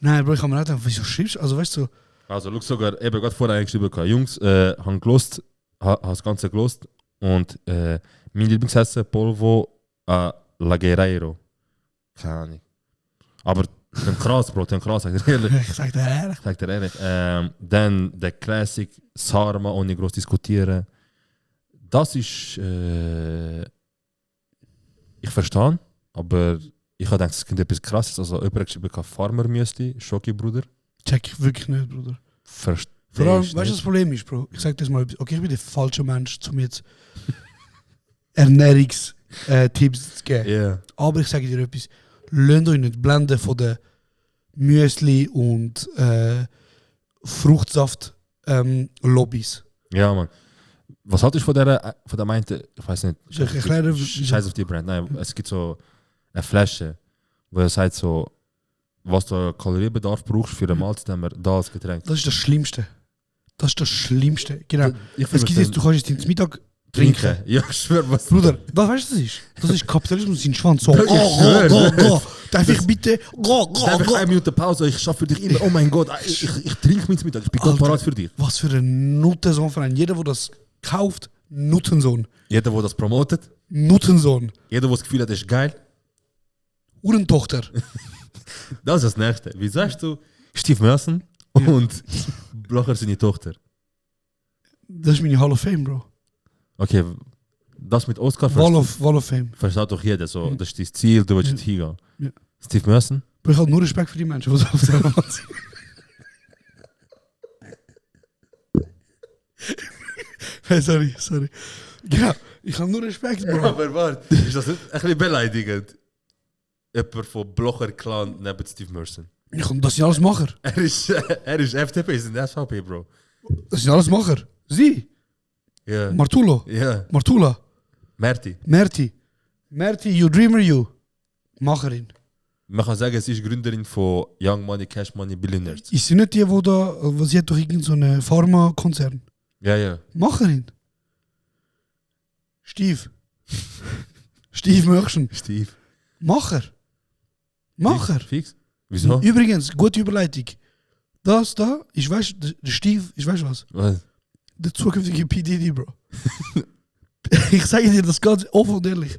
Nein, Bro, ich habe mir nicht gedacht, wieso schreibst du? Also weißt du, Also, schau sogar, eben gerade vorher eingeschrieben, Jungs, haben gelost, haben das Ganze gelost und mein Lieblingsessen, Polvo la Guerreiro. Keine Ahnung. Aber den krass, Bro, den krass, sag dir ehrlich. ich sag dir ehrlich. Sag dir ehrlich. Dann der Classic Sarma, ohne groß diskutieren. Das ist, ich verstehe, aber ich habe gedacht, es gibt etwas krasses. Also, jemand hat geschrieben, Farmer müsste, Schoki, Bruder. Check ich wirklich nicht, Bruder. Verstehe. Vor allem, weißt du, was das Problem ist, Bro? Ich sag dir mal etwas. Okay, ich bin der falsche Mensch, um jetzt Ernährungstipps zu geben. Ja. Aber ich sage dir etwas. Lasst euch nicht blenden von den Müsli und Fruchtsaft-Lobbys. Ja, Mann. Was haltest du von der meinten, ich weiß nicht, Soll ich erklären? Scheiß auf die Brand. Nein, es gibt so eine Flasche, wo er sagt so, was du an Kalorienbedarf brauchst für eine Mahlzeit, haben wir da als Getränk. Das ist das Schlimmste. Das ist das Schlimmste. Genau. Ich Es gibt jetzt, du kannst jetzt zum Mittag trinken. Ja, ich schwör, was. Bruder, das weißt du, das ist? Das ist Kapitalismus in Schwanz. So, Ich schwör. Darf ich bitte? Einfach 1 Minute Pause, ich schaffe für dich immer. Oh mein Gott, ich trinke meinen Mittag, ich bin gut Alter. parat für dich. Was für ein Nuttensohn-Verein. Jeder, der das kauft, Nuttensohn. Jeder, der das promotet, Nuttensohn. jeder, der das Gefühl hat, das ist geil, Uhrentochter. das ist das Nächste. Wie sagst du, Steve Merson und Blocher seine Tochter? Das ist meine Hall of Fame, Bro. Okay, das mit Oscar Wall of Fame. versteht doch jeder so. Das ist das Ziel, du willst hingehen. Ja. Steve Merson? Bro, ich habe nur Respekt für die Menschen, die so auf der Welt sind. Sorry. Genau, ich habe nur Respekt, Bro. Aber warte, ist das nicht ein bisschen beleidigend? Jemand von Blocher Clan neben Steve Merson. Das sind alles Macher. Er ist FDP, ist ein SVP, Bro. Das sind alles Macher. Sie, Ja. Martulo, Ja. Martula, Merti. Merti, you dreamer, you. Macherin. Man kann sagen, sie ist Gründerin von Young Money, Cash Money, Billionaires. Ist sie nicht die, wo da, sie hat doch irgendeinen so einen Pharmakonzern? Ja, ja. Macherin. Steve. Steve Mörchen. Steve. Macher. Fix? Wieso? Übrigens, gute Überleitung. Das da, ich weiß, der Steve, ich weiß was. Was? Der zukünftige P. Diddy, Bro. Ich sage dir das ganz offen und ehrlich.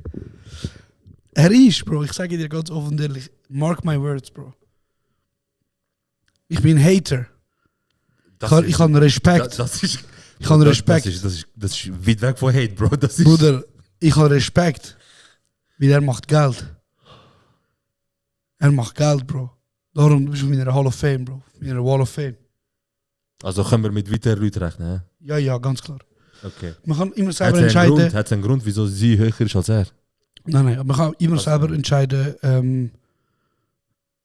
Er ist, Bro, ich sage dir ganz offen und ehrlich. Mark my words, Bro. Ich bin ein Hater. Ich habe Respekt. Das ist, Ich habe Respekt. Das ist weit weg von Hate, Bro. Das ist, Bruder, ich habe Respekt. Weil er macht Geld. Er macht Geld, Bro. Darum bist du in einer Hall of Fame, Bro. In einer Wall of Fame. Also können wir mit weiteren Leuten rechnen, hä? Ja, ganz klar. Okay. Man kann immer Hat selber es entscheiden. einen Grund, wieso sie höher ist als er? Nein, man kann immer selber entscheiden,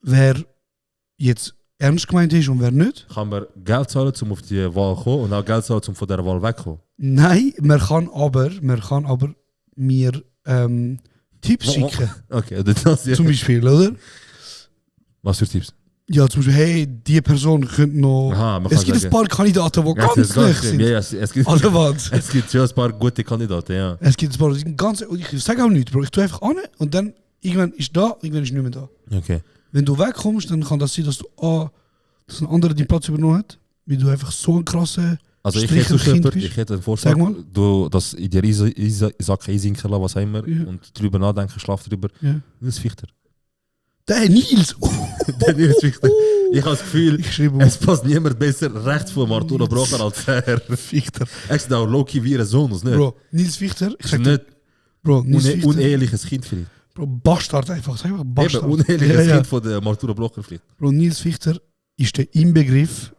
wer jetzt ernst gemeint ist und wer nicht. Kann man Geld zahlen, um auf die Wahl zu kommen und auch Geld zahlen, um von dieser Wahl wegzukommen? Nein, man kann aber mir Tipps schicken. Okay, das Zum Beispiel, oder? Was für Tipps? Ja, zum Beispiel, hey, die Person könnte noch... Aha, man Es kann gibt sagen, ein paar Kandidaten, die Ja, ganz das ist ganz nicht schlimm. sind. Ja, ja, es gibt, Oder was? es gibt schon ein paar gute Kandidaten, ja. Es gibt ein paar, die sind ganz... und ich sage auch nichts, Bro. Ich tue einfach an und dann irgendwann ist da, irgendwann ist nicht mehr da. Okay. Wenn du wegkommst, dann kann das sein, dass du dass ein anderer deinen Platz übernommen hat, weil du einfach so ein krasser Also ich Stricher hätte, Kind jemand, bist. ich hätte einen Vorschlag, Sag mal. du das in dir Isaac einsinken lassen, was auch immer, Ja. und drüber nachdenken, schlaf drüber. Ja. Nils Fichter. Der Nils! Der Nils Fichter. Ich habe das Gefühl, Ich schreibe es passt niemand besser rechts von Arturo Brocher als er. Fichter. Er ist auch Loki wie ein Sohn, nicht? Bro, Nils Fichter, ich Ist sag dir, nicht Bro, Nils Fichter, uneheliches Kind vielleicht. Bro, Bastard einfach, sag einfach Bastard. Eben, uneheliches Ja, ja. Kind von der Arturo Brocher vielleicht. Bro, Nils Fichter ist der Inbegriff,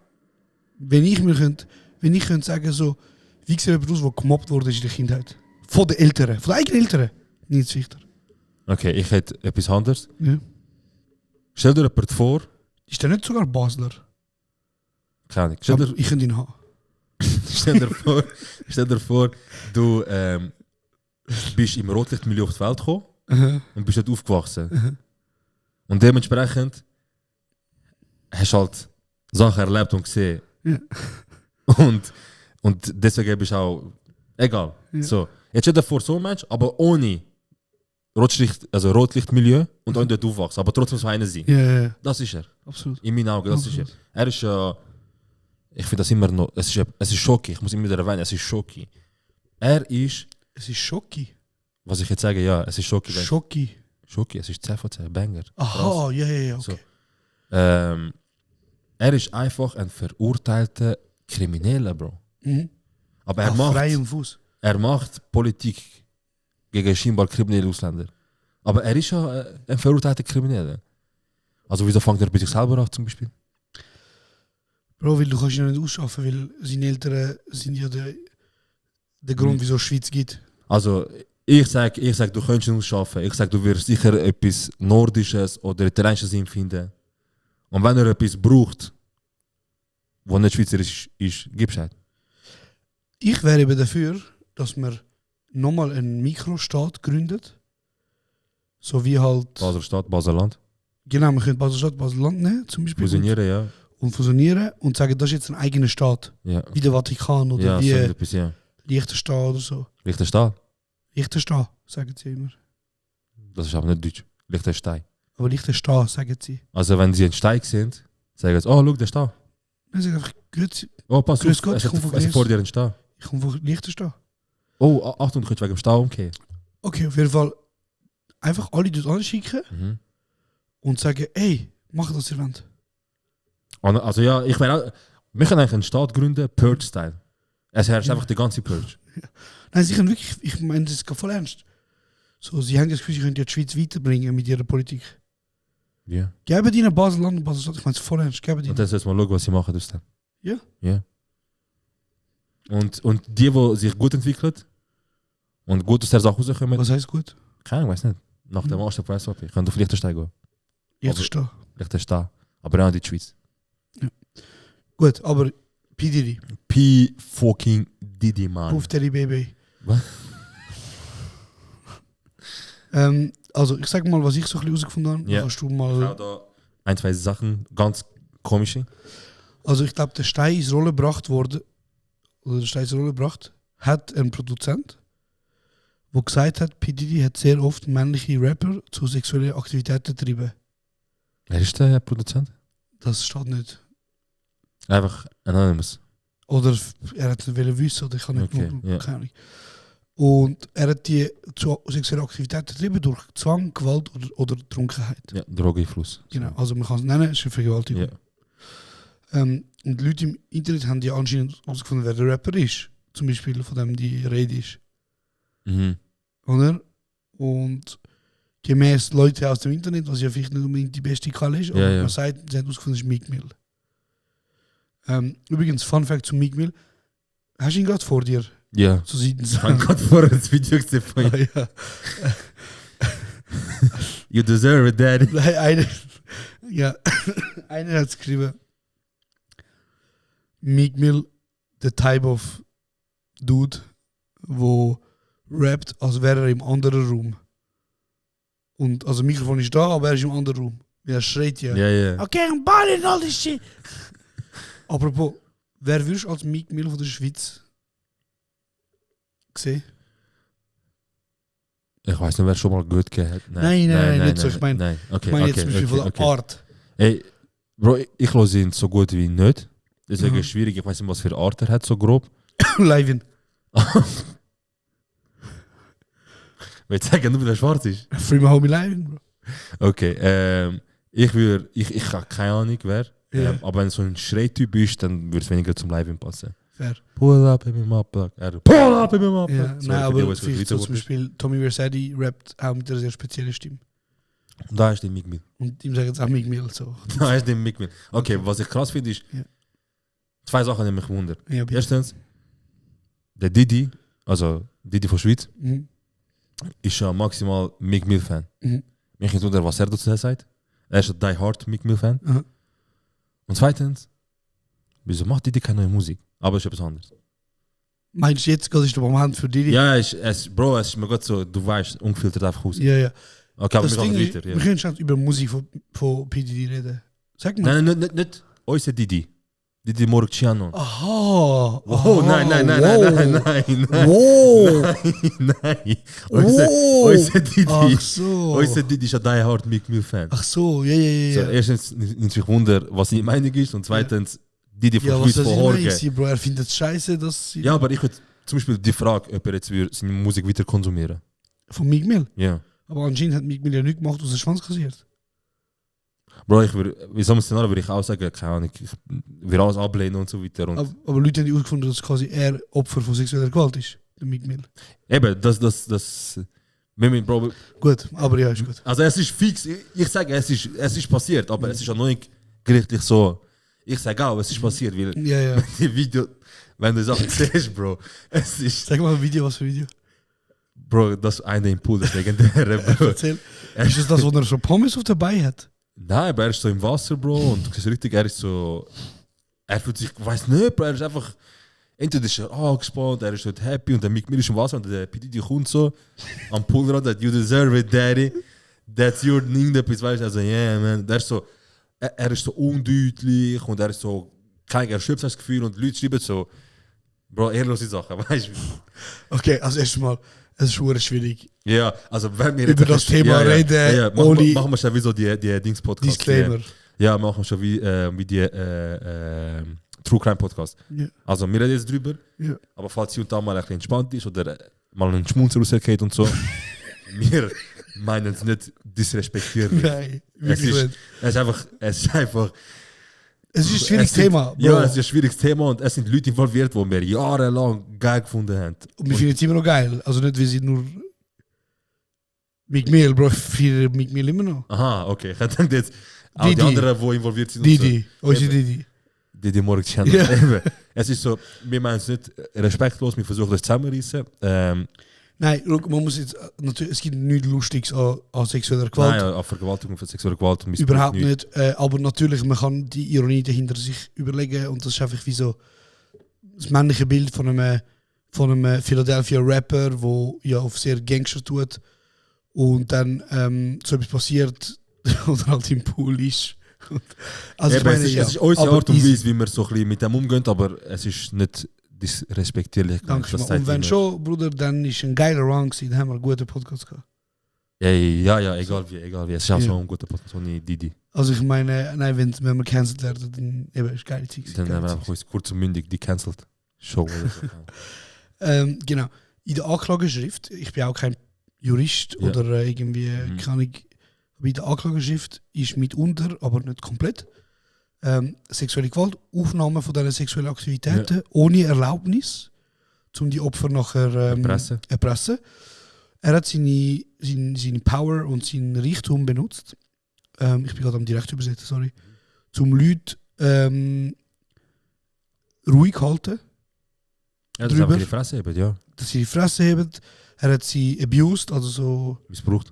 wenn ich könnte sagen, so, wie sieht jemand aus, der gemobbt wurde in der Kindheit? Von den Eltern, von den eigenen Eltern. Nils Fichter. Okay, ich hätte etwas anderes. Ja. Stell dir jemanden vor, Ist der nicht sogar Basler? keine Ahnung, stell Aber dir, ich könnte ihn haben. stell dir vor, du bist im Rotlichtmilieu auf die Welt gekommen und bist dort aufgewachsen. Und dementsprechend hast du halt Sachen erlebt und gesehen. Ja. Und deswegen bist du auch egal. Ja. So, jetzt stell dir vor, so ein Mensch, aber ohne Rotlichtmilieu und auch dort aufwachsen, aber trotzdem so einer sein. Ja, Das ist er. absolut. In meinen Augen, das ist er. Er ist ich finde das immer noch, es ist Schocki, ich muss immer wieder erwähnen, es ist Schocki. Er ist, Es ist Schocki. was ich jetzt sage, ja, es ist Schocki. Schocki. Schocki, es ist 10 von 10, Banger. Aha, ja, okay. So. Er ist einfach ein verurteilter Krimineller, Bro. Mhm. Aber Auf freiem Fuß. er macht Politik gegen scheinbar kriminelle Ausländer. Aber er ist ja ein verurteilter Krimineller. Also wieso fängt er bei sich selber an zum Beispiel? Bro, weil du kannst ihn nicht ausschaffen, weil seine Eltern sind ja der Grund, wieso es Schweiz gibt. Also ich sag, du könntest ihn ausschaffen. Ich sag, du wirst sicher etwas Nordisches oder Italienisches in ihm finden. Und wenn er etwas braucht, was nicht schweizerisch ist, gibst du halt. Ich wäre eben dafür, dass man nochmal einen Mikrostaat gründet. So wie halt. Basel-Stadt, Basel-Land. Genau, wir können Basel-Stadt, Basel-Land nehmen, zum Beispiel. Fusionieren, ja. Und fusionieren und sagen, das ist jetzt ein eigener Staat. Ja, Wie der Vatikan oder ja, wie so etwas, ja. Liechtenstein oder so. Liechtenstein? Liechtenstein, sagen sie immer. Das ist aber nicht Deutsch. Liechtenstein. Aber Liechtenstein, sagen sie. Also wenn sie einen Steig sind, sagen sie, oh, schau, der Stein. Dann sagen sie einfach, grüezi, Oh, pass Grüß auf, Gott, es ich komm von ist Grüß. vor dir ein Stein. ich komme von Liechtenstein. Oh, Achtung, du könntest wegen dem Stein umkehren. Okay, auf jeden Fall einfach alle dort anschicken Mhm. und sagen, ey, mach das ihr wollt. Also ja, ich meine, wir können eigentlich einen Staat gründen, Purge-Style. Es herrscht einfach die ganze Purge. Nein, sie können wirklich, ich meine das ist voll ernst. So, sie haben das Gefühl, sie können ja die Schweiz weiterbringen mit ihrer Politik. Ja. Geben die ihnen Basel-Land und Basel-Stadt, ich meine es voll ernst, geben die Und dann jetzt mal schauen, was sie machen aus dem. Ja. Ja. Und die sich gut entwickeln und gut aus der Sache rauskommen, Was heißt gut? keine Ahnung, weiß nicht. Nach dem Master von SVP. Können auf Liechtenstein gehen. Liechtenstein. Liechtenstein. Aber auch in die Schweiz. Gut, aber P. Diddy, P. fucking Diddy, man. Puff Daddy Baby. Was? Also ich sag mal, was ich so ein bisschen herausgefunden habe. Ja. Dann kannst du Ich mal... habe da ein, zwei Sachen, ganz komische. Also ich glaube, der Stein ins Rollen gebracht wurde, oder der Stein ins Rollen gebracht, hat ein Produzent, der gesagt hat, P. Diddy hat sehr oft männliche Rapper zu sexuellen Aktivitäten getrieben. Wer ist der Produzent? Das steht nicht. Einfach Anonymous. Oder er hat es nicht wissen, oder ich kann nicht Okay, ja. keine Ahnung. Und er hat die zu sexuellen Aktivitäten getrieben durch Zwang, Gewalt oder Trunkenheit. Ja, Drogeneinfluss. Genau, also man kann es nennen, es ist eine Vergewaltigung. Ja. Und die Leute im Internet haben ja anscheinend herausgefunden, wer der Rapper ist. Zum Beispiel von dem die Rede ist. Mhm. Oder? Und gemäß Leute aus dem Internet, was ja vielleicht nicht unbedingt die beste Quelle ist, aber Ja, ja. man sagt, sie haben herausgefunden, es ist Meek Mill. Übrigens, Fun Fact zu Meek Mill. Hast du ihn gerade vor dir? Ja. So sieht es Ich habe gerade vorher das Video gesehen von ihm. ja. You deserve it, Daddy. Nein, einer, ja, einer hat geschrieben, Meek Mill, the type of dude, wo rappt, als wäre er im anderen Raum. Und also das Mikrofon ist da, aber er ist im anderen Raum. Er schreit ja. Ja, ja. Okay, I'm balling all this shit. Apropos, wer würdest du als Meek Mill von der Schweiz sehen? Ich weiß nicht, wer schon mal gut gehört hat. Nein, nicht so. Ich meine nein. Okay, ich meine jetzt okay, zum Beispiel okay, von der okay. Art. Ey, Bro, ich höre ihn so gut wie nicht. Deswegen Mhm. ist es schwierig. Ich weiß nicht, was für eine Art er hat, so grob. Live-in. Willst du sagen, nur weil er schwarz ist? Free my homie Live-in, bro. Okay, ich habe keine Ahnung, wer. Ja. Aber wenn es so ein Schreityp ist, dann würde es weniger zum Live passen. Fair. Pull up in my mappa. Pull up in my mappa. Ja, Sorry, nein, für die, aber was für vielleicht Leute so zum Beispiel Tommy Vercetti rappt auch mit einer sehr speziellen Stimme. Und da ist der Mick Mill. Und ihm sagen jetzt auch Meek Mill so. Da ist der Mick Mill. Okay, was ich krass finde, ist Ja. zwei Sachen, die mich wundern. Ja, bitte. Erstens, der Didi, also Didi von Schweiz, Mhm. ist ja maximal Mick Mill-Fan. Mhm. Mich nicht wundern, was er dazu sagt. Er ist ein Die Hard Mick Mill-Fan. Aha. Und zweitens, wieso macht Didi keine neue Musik? Aber es ist etwas anderes. Meinst du jetzt, das ist der Moment für dich? Ja, Bro, es ist mir gerade so, du weißt, ungefiltert einfach raus. Ja, ja. Okay, aber Das wir Ding gehen ist, weiter. wir Ja. können schon über Musik von PDD reden. Sag mal. Nein, nicht unser Didi. Didi Morgciano. Aha. Oh, nein. Wow. Nein. Wow. Unser Didi. Ach so. Unser Didi ist ein Die Hard Mick Mill-Fan. Ach so, ja. So, erstens nimmt sich Wunder, was seine Meinung ist, und zweitens, Didi von Ja, was Schweiz soll von ich Horgen. meinen, Bro? Er findet es scheiße, dass sie... Ja, aber ich würde zum Beispiel die Frage, ob er jetzt seine Musik weiter konsumieren. Von Meek Mill. Ja. Aber anscheinend hat Meek Mill ja nichts gemacht, aus der Schwanz kassiert. Bro, in so einem Szenario würde ich auch sagen, keine Ahnung, ich würde alles ablehnen und so weiter. Und Aber Leute haben herausgefunden, dass quasi er Opfer von sexueller Gewalt ist. Der Meek Mill. eben, Bro, Gut, aber ja, ist gut. also es ist fix, ich sage, es ist passiert, aber es ist auch noch nicht gerichtlich so. Ich sage auch, es ist passiert, weil Ja. die Video, wenn du Sachen siehst, Bro, es ist, Sag mal ein Video, was für ein Video. Bro, das ist eine Impuls, das legendäre, Bro. Erzähl. Ist das das, wo er so Pommes auf dabei hat? Nein, aber er ist so im Wasser, Bro, und du siehst richtig, er ist so, er fühlt sich, ich weiß nicht, Bro, er ist einfach, entweder ist er angespannt, er ist halt happy, und der Mick Mill ist im Wasser, und der PDD kommt so, am Poolrand, that you deserve it, Daddy. that's your irgendetwas, weißt du, also, yeah, man, der ist so, er ist so undeutlich und er ist so, kein Erschöpfungsgefühl und die Leute schreiben so, Bro, ehrlose Sachen, weißt du? Okay, also erstmal, es ist schon schwierig. Ja, also wenn wir Über das Thema reden, ohne machen wir schon wie so die Dings-Podcast. Disclaimer. Ja, machen wir schon wie die True Crime Podcast. Ja. Also wir reden jetzt drüber, Ja. aber falls hier und da mal ein bisschen entspannt ist oder mal ein Schmunzel rausgeht und so, wir meinen es nicht disrespektieren. Nein, Es wirklich ist, nicht. es ist einfach... Es ist ein schwieriges es sind- Thema, Bro. Ja, es ist ein schwieriges Thema und es sind Leute involviert, die wir jahrelang geil gefunden haben. Und wir finden es immer noch geil. Also nicht, wie sie nur... Mick Mill, Bro, ich feiere Mick Mill immer noch. Aha, okay. Ich denke jetzt, auch Didi. die anderen, die involviert sind. und Didi, unsere Eben. Didi. Die Morgen Channel. Ja. Eben. Es ist so, wir meinen es nicht respektlos, wir versuchen das zusammenreißen. Nein, look, man muss jetzt... Natürlich, es gibt nichts Lustiges an sexueller Gewalt. Nein, auf Vergewaltigung, für sexuelle Gewalt und Missbrauch Überhaupt nicht. Aber natürlich, man kann die Ironie dahinter sich überlegen und das ist einfach wie so das männliche Bild von einem Philadelphia Rapper, wo ja auf sehr Gangster tut und dann so etwas passiert oder halt im Pool ist. Also Eben, es ist unsere aber Art und easy. Weise, wie wir so ein bisschen mit dem umgehen, aber es ist nicht disrespektierlich. Danke Das mal. sagt Und wenn immer. schon, Bruder, dann ist ein geiler Run gewesen, dann haben wir einen guten Podcast gehabt. Ja, egal wie. Es ist auch Ja. so ein guter Podcast, ohne Didi. Also ich meine, nein, wenn wir cancelled werden, dann eben ist geile Zeit. Dann geile haben wir Zeit. einfach uns kurz und mündig die cancelled. Show oder so. Genau. In der Anklageschrift, ich bin auch kein Jurist Ja. oder irgendwie, keine Ahnung, aber in der Anklageschrift ist mitunter, aber nicht komplett, sexuelle Gewalt, Aufnahme von diesen sexuellen Aktivitäten ohne Erlaubnis, um die Opfer nachher erpressen. Er hat seine Power und seinen Reichtum benutzt. Ich bin gerade am direkt übersetzen, sorry. Um Leute ruhig halten, Ja, das ist drüber. einfach die Fresse eben, ja. dass sie die Fresse heben. Er hat sie abused, also so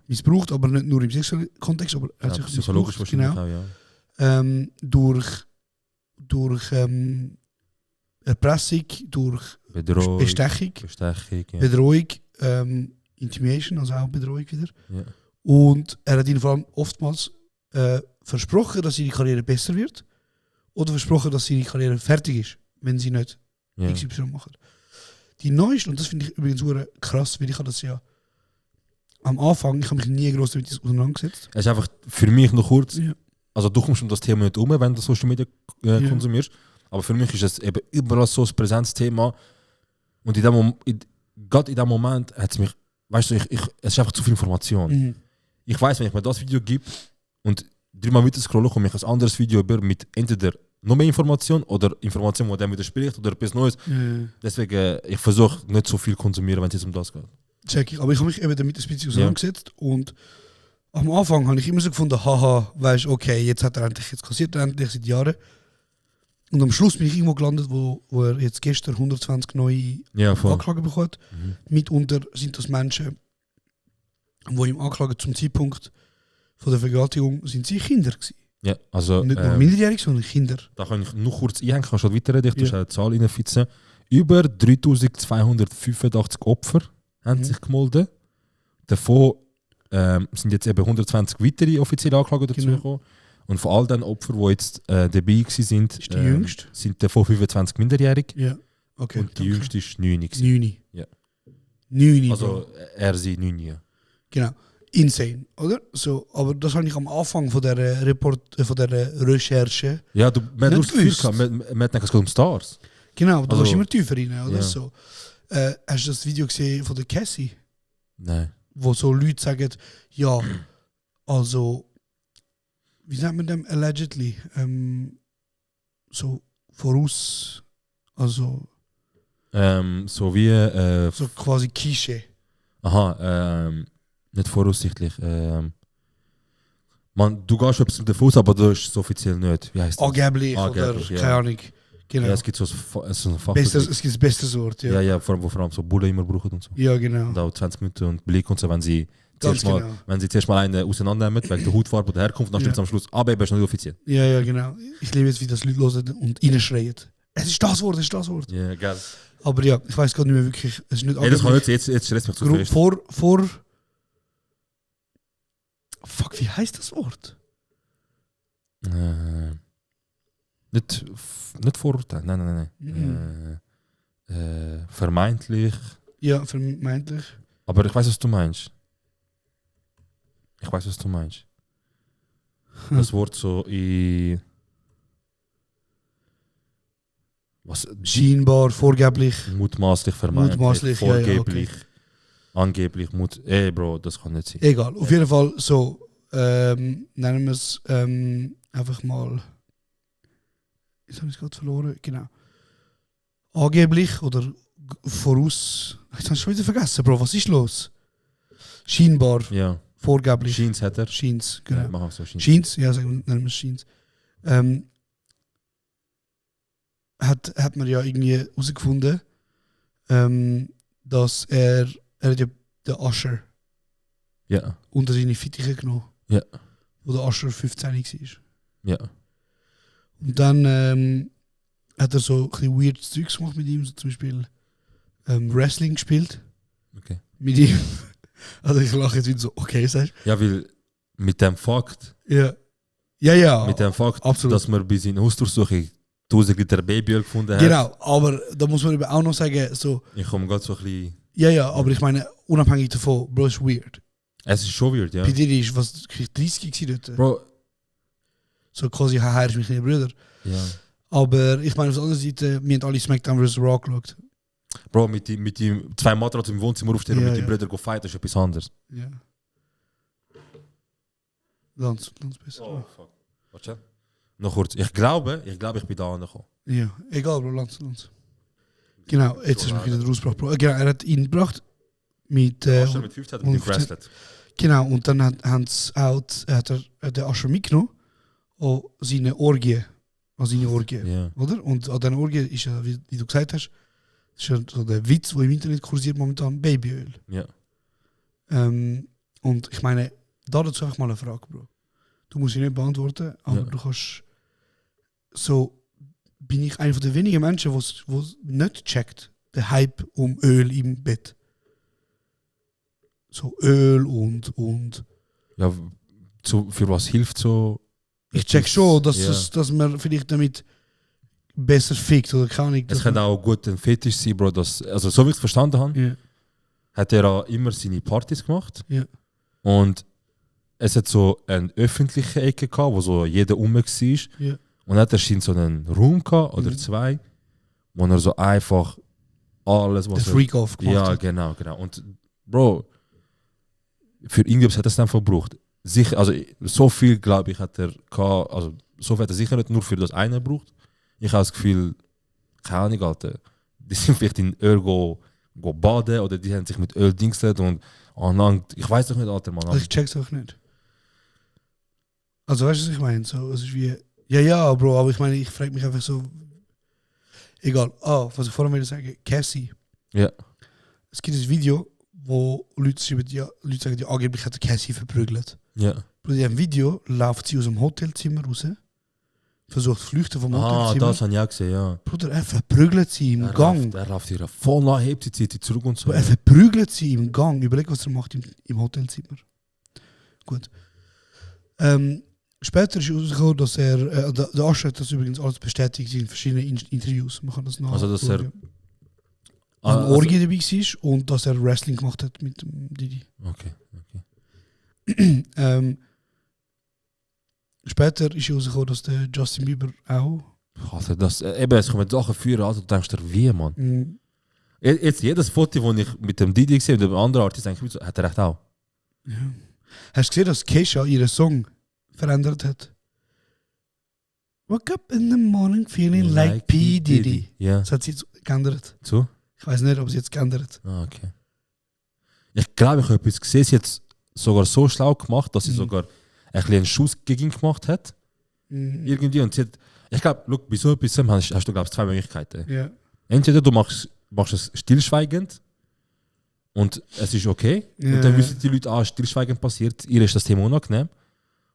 missbraucht, aber nicht nur im sexuellen Kontext, aber er hat Ja, sich psychologisch missbraucht, wahrscheinlich genau. auch, ja. Durch Erpressung, durch Bedrohung, Bestechung, ja. Bedrohung, Intimidation, also auch Bedrohung wieder. Ja. Und er hat ihnen vor allem oftmals versprochen, dass ihre Karriere besser wird oder versprochen, dass ihre Karriere fertig ist, wenn sie nicht Ja. XY machen. Die neueste, und das finde ich übrigens sehr krass, weil ich habe das ja am Anfang, ich habe mich nie groß damit auseinandergesetzt. Es ist einfach für mich noch kurz, Ja. also du kommst um das Thema nicht um, wenn du Social Media Ja. konsumierst, aber für mich ist es eben überall so ein Präsenzthema und gerade in dem Moment hat es mich, weißt du, es ist einfach zu viel Information. Mhm. Ich weiß, wenn ich mir das Video gebe und 3 Mal weiter scrolle, komme ich ein anderes Video über mit entweder noch mehr Information oder Information, die dem widerspricht oder etwas Neues. Deswegen, ich versuche nicht so viel zu konsumieren, wenn es jetzt um das geht. Check ich. Aber ich habe mich eben damit ein bisschen auseinandergesetzt und am Anfang habe ich immer so gefunden, haha, weißt du, okay, jetzt hat er endlich, jetzt kassiert er endlich seit Jahren. Und am Schluss bin ich irgendwo gelandet, wo er jetzt gestern 120 neue Ja, voll. Anklagen bekommt. Mitunter sind das Menschen, die ihm anklagen zum Zeitpunkt von der Vergewaltigung, sind sie Kinder gewesen. Ja, also, Nicht nur minderjährig, sondern Kinder. da kann ich noch kurz einhängen, kannst du weiterreden, ich Ja. eine Zahl reinfitzen. Über 3285 Opfer haben sich gemeldet. Davon sind jetzt eben 120 weitere offizielle Anklagen dazu Genau. gekommen. Und von all den Opfern, die jetzt dabei waren, Ist die jüngste? sind davon 25 minderjährig. Ja. Okay. Und die jüngste ist 9. gewesen. 9. Ja. 9. Also er sie 9. Ja. Genau. Insane, oder? So, aber das habe ich am Anfang von der Recherche. Ja, man hat Nicht nur das Gefühl gewusst. gehabt, man denkt, es geht um Stars. Genau, du Also- gehst immer tiefer rein, oder? Ja. So. Hast du das Video gesehen von der Cassie? Nein. Wo so Leute sagen, ja, also, wie sagt man dem allegedly? So voraus, also So wie, so quasi Klischee. nicht voraussichtlich. Man, du gehst etwas davon aus, aber das ist offiziell nicht. Wie heißt das? Angeblich, oder Angeblich, ja. keine Ahnung. Genau. Ja, es gibt so ein Fach. Bestes, es gibt das beste Wort, ja. Ja, wo vor allem so Bullen immer brauchen und so. Ja, genau. Und auch 20 Minuten und Blick und so, wenn sie Ganz zuerst mal, genau. wenn sie zuerst mal einen auseinandernehmen, wegen der Hautfarbe oder der Herkunft, dann Ja. steht es am Schluss, aber eben ist nicht offiziell. Ja, ja, genau. Ich liebe es, wie das Leute hören und reinschreien. Es ist das Wort, es ist das Wort. Ja, geil. Aber ja, ich weiß gar nicht mehr wirklich. Es ist nicht Hey, das kann angeblich. nicht, jetzt stresst mich zu Gru- fest. vor Fuck, wie heißt das Wort? Nicht Vorurteil, nein. Vermeintlich. Ja, vermeintlich. Aber ich weiß, was du meinst. Das Wort so in... Was? Scheinbar, vorgeblich. Mutmaßlich, vermeintlich, Mutmaßlich, ja, ja, vorgeblich, angeblich, Bro, das kann nicht sein. Egal, auf jeden Fall so, nennen wir es einfach mal, jetzt habe ich es gerade verloren, genau. Angeblich oder voraus, jetzt habe ich schon wieder vergessen, Bro, was ist los? Scheinbar, Ja, vorgeblich. Scheins hat er. Scheins, Ja, genau. mach auch so Scheins. Scheins, ja, nennen wir es Scheins. Hat man ja irgendwie herausgefunden, dass er hat ja den Usher Ja, unter seine Fittiche genommen. Ja. Wo der Usher 15 war. ja. Und dann hat er so ein bisschen weird Zeugs gemacht mit ihm, so zum Beispiel Wrestling gespielt. Okay. Mit ihm. Also ich lache jetzt wieder so, okay, sagst Ja, weil mit dem Fakt, du? Ja. Ja, ja. mit dem Fakt, absolut. dass wir bei seiner Hausdurchsuchung 1000 Liter Babyöl gefunden haben. Genau, aber da muss man eben auch noch sagen, so, Ich komme gerade so ein bisschen... ja, aber ich meine, unabhängig davon, Bro, ist weird. Es ist schon weird, ja. Bei dir ist was 30 gewesen dort. Bro, So quasi, haha, ist mein kleiner Bruder. ja. Aber ich meine, auf der anderen Seite, wir haben alle SmackDown vs. Raw geschaut. Bro, mit dem 2 Matratz im Wohnzimmer aufstehen und Ja, mit dem ja. Bruder go fighten, ist etwas anderes. Ja. Ganz besser. Oh, fuck. Warte. Noch kurz. Ich glaube, ich bin da angekommen. Ja, egal, Bro, Lanz. Genau, jetzt ist mich wieder rausgebracht, Bro. Genau, er hat ihn gebracht mit... Asher mit 15 mit dem 115. Bracelet. Genau, und dann hat er den Asher mitgenommen an seine Orgie. Ja. Oder? Und an dieser Orgie ist ja, wie du gesagt hast, ist ja so der Witz, der im Internet kursiert momentan, Babyöl. Ja. Und ich meine, dazu einfach mal eine Frage, Bro. Du musst sie nicht beantworten, aber Ja. du kannst so, bin ich einer der wenigen Menschen, die nicht checkt, der Hype um Öl im Bett. So Öl und Ja, für was hilft so? ich check schon, dass, Ja. dass man vielleicht damit besser fickt oder keine Ahnung. Es dass kann man- auch gut ein Fetisch sein, Bro. Also so wie ich es verstanden habe, Ja, hat er auch immer seine Partys gemacht. ja, Und es hat so eine öffentliche Ecke gehabt, wo so jeder rum war. ja. Und dann hat er so einen Raum gehabt, oder 2, wo er so einfach alles, Der was er... Freak-Off gemacht Ja, hat. genau. Und Bro, für irgendwas hat er es dann verbraucht. Sicher, also so viel, glaube ich, hat er gehabt, also so viel hat er sicher nicht nur für das eine gebraucht. Ich habe das Gefühl, keine Ahnung, Alter, die sind vielleicht in Öl go baden oder die haben sich mit Öl dingselt und ich weiß doch nicht, Alter, Mann. Also ich check's auch nicht. Also weißt du, was ich meine? So, es ist wie... Ja, Bro, aber ich meine, ich frage mich einfach so... Egal. Was ich vorhin will sagen, Cassie. Ja. Es gibt ein Video, wo Leute schreiben, Leute sagen, angeblich hat Cassie verprügelt. Ja. Bro, in diesem Video läuft sie aus dem Hotelzimmer raus, versucht zu flüchten vom Hotelzimmer. Das habe ich auch gesehen, ja. Bruder, er verprügelt sie im Gang. Er läuft ihr voll nach, hebt sie, zieht sie zurück und so. Bro, er verprügelt sie im Gang. Überleg, was er macht im Hotelzimmer. Gut. Später ist herausgekommen, dass er, der Asher hat das übrigens alles bestätigt in verschiedenen Interviews. Man kann das nachschauen. Also, dass er- An Orgie dabei war und dass er Wrestling gemacht hat mit dem Didi. Okay. Später ist herausgekommen, dass der Justin Bieber auch. Alter, es kommen Sachen führen, also du denkst dir, wie, Mann? Jetzt jedes Foto, das ich mit dem Didi gesehen habe, mit dem anderen Artist, denke ich, hat er recht auch. Ja. Hast du gesehen, dass Keisha ihren Song verändert hat? Wake up in the morning feeling like P. Diddy. Ja. Das hat sie jetzt geändert. So? Ich weiß nicht, ob sie jetzt geändert. Ah, okay. Ich glaube, ich habe etwas gesehen, sie hat es sogar so schlau gemacht, dass sie sogar ein bisschen einen Schuss gegen ihn gemacht hat. Irgendwie. Und sie hat, ich glaube, look, bei so etwas hast du, glaube ich, 2 Möglichkeiten. Ja. Entweder du machst es stillschweigend und es ist okay. Ja. Und dann wissen die Leute, stillschweigend passiert, ihr ist das Thema unangenehm.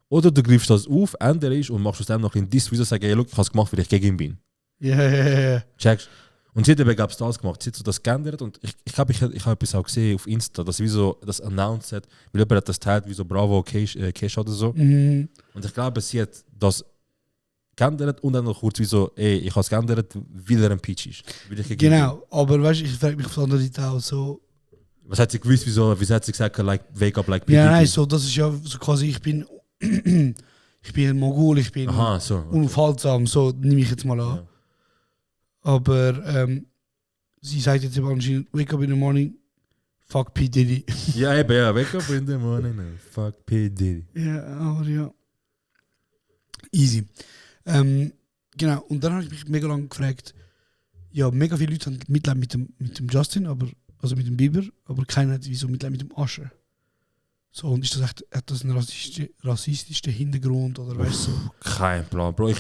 Oder du greifst das auf, änderst und machst aus dem noch in Diss, wie du sagst, hey, look, ich habe es gemacht, weil ich gegen ihn bin. Ja. Checkst? Und sie hat eben das gemacht, sie hat so das geändert und ich glaube, ich habe etwas auch gesehen auf Insta, dass wie so das announced hat, weil jemand hat das teilt wie so Bravo Cash oder so. Und ich glaube, sie hat das geändert und dann noch kurz wie so, ich habe es geändert, weil er ein Peach ist. Genau, aber weißt du, ich frage mich auf der anderen Seite auch so. Was hat sie gewusst, wieso hat sie gesagt, like, wake up like P. Ja, nein, so, das ist ja so quasi, ich bin ein Mogul, ich bin so, okay. unaufhaltsam, so nehme ich jetzt mal an. Ja. Aber sie sagt jetzt eben anscheinend, wake up in the morning, fuck P. Diddy. Ja, eben, ja, wake up in the morning, fuck P. Diddy. Ja, aber ja. Easy. Genau, und dann habe ich mich mega lange gefragt, ja, mega viele Leute haben Mitleid mit dem Justin, also mit dem Bieber, aber keiner hat wieso Mitleid mit dem Usher. So, und ist das echt, hat das einen rassistischen Hintergrund oder weißt du? So? Kein Plan, Bro.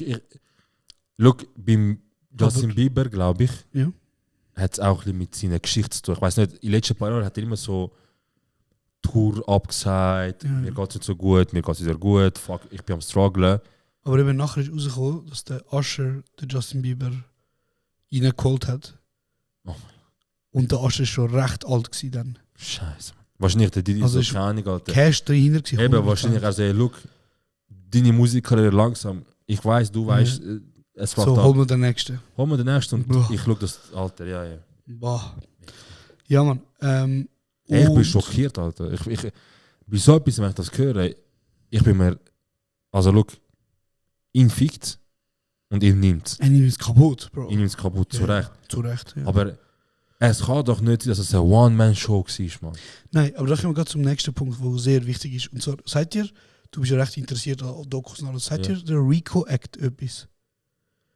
Look, beim Justin Bieber, glaube ich, ja, hat es auch ein bisschen mit seiner Geschichte zu tun. Ich weiß nicht, in den letzten paar Jahren hat er immer so Tour abgesagt, mir geht es nicht so gut, mir geht es wieder gut, fuck, ich bin am strugglen. Aber eben nachher ist rausgekommen, dass der Usher den Justin Bieber reingeholt hat. Oh und der Usher ist schon recht alt gewesen dann. Scheiße. Wahrscheinlich, der Didi Also ist so keine Ahnung, Alter. Cash dahinter gewesen. Eben, wahrscheinlich also, look, deine Musikkarriere langsam, ich weiß, du weißt, es war so, holen wir den nächsten. Holen wir den nächsten und Boah. ich schaue das Alter, ja. Boah. Ja, Mann. Ich bin schockiert, Alter. Ich, bei so etwas, wenn ich das höre, ich bin mir, also look, ihn fickt und ihn nimmt. Er nimmt es kaputt, Bro. Ihn nimmt es kaputt, zu Recht. Zu Recht, ja. Aber es kann doch nicht sein, dass es eine One-Man-Show war, Mann. Nein, aber da kommen wir gerade zum nächsten Punkt, der sehr wichtig ist. Und zwar, seid ihr, du bist ja recht interessiert an Dokus und alles, seid ihr der RICO Act etwas?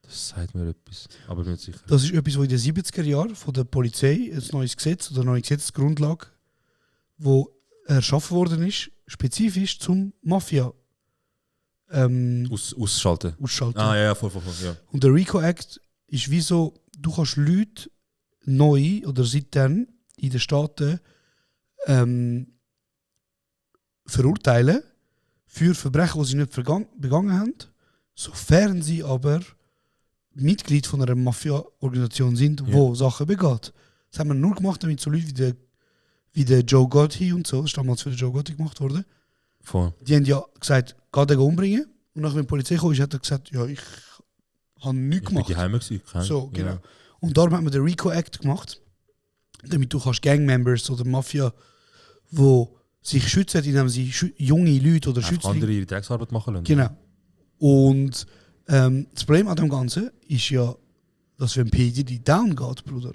Das sagt mir etwas, aber nicht sicher. Das ist etwas, was in den 70er Jahren von der Polizei, ein neues Gesetz oder eine neue Gesetzesgrundlage, wo erschaffen worden ist, spezifisch zum Mafia Ausschalten. ausschalten. Ah ja, voll, ja. Und der RICO Act ist wie so, du kannst Leute neu oder seitdem in den Staaten verurteilen für Verbrechen, die sie nicht begangen haben, sofern sie aber Mitglied von einer Mafia-Organisation sind, die Sachen begeht. Das haben wir nur gemacht, damit so Leute wie der Joe Gotti und so, das ist damals für den Joe Gotti gemacht worden. Voll. Die haben ja gesagt, geh den umbringen. Und nachdem die Polizei kam, hat er gesagt, ja, ich habe nichts gemacht. Ich bin gewesen. So, genau. Und darum hat man den RICO Act gemacht, damit du kannst Gangmembers oder Mafia, die sich schützen, indem sie junge Leute oder Schützlinge... andere ihre Drecksarbeit machen lassen. Genau. Und das Problem an dem Ganzen ist ja, dass wenn PDD down geht, Bruder,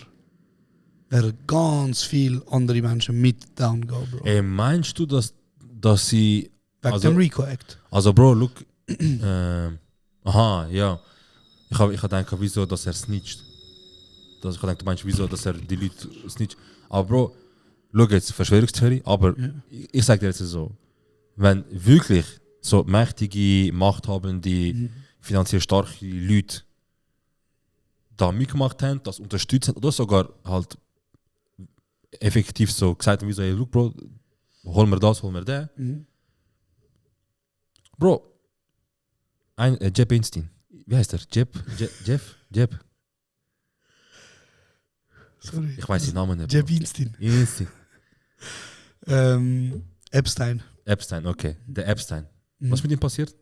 werden ganz viele andere Menschen mit down gehen, Bro. Meinst du, dass sie... Wegen dem RICO Act. Also Bro, look... aha, ja. Ich hab gedacht, wieso, dass er snitcht. Ich hab gedacht, du meinst, wieso, dass er die Leute snitcht. Aber Bro, schau jetzt, Verschwörungstheorie, aber ich sag dir jetzt so, wenn wirklich so mächtige, machthabende, finanziell starke Leute da mitgemacht haben, das unterstützen oder sogar halt effektiv so gesagt haben, wie so, hey, look Bro, hol mir das, hol mir den. Bro, Jeb Einstein. Wie heißt er? Jeb? Sorry. Ich weiß den Namen nicht. Jeb Einstein. Epstein. Okay. Der Epstein. Was mit ihm passiert?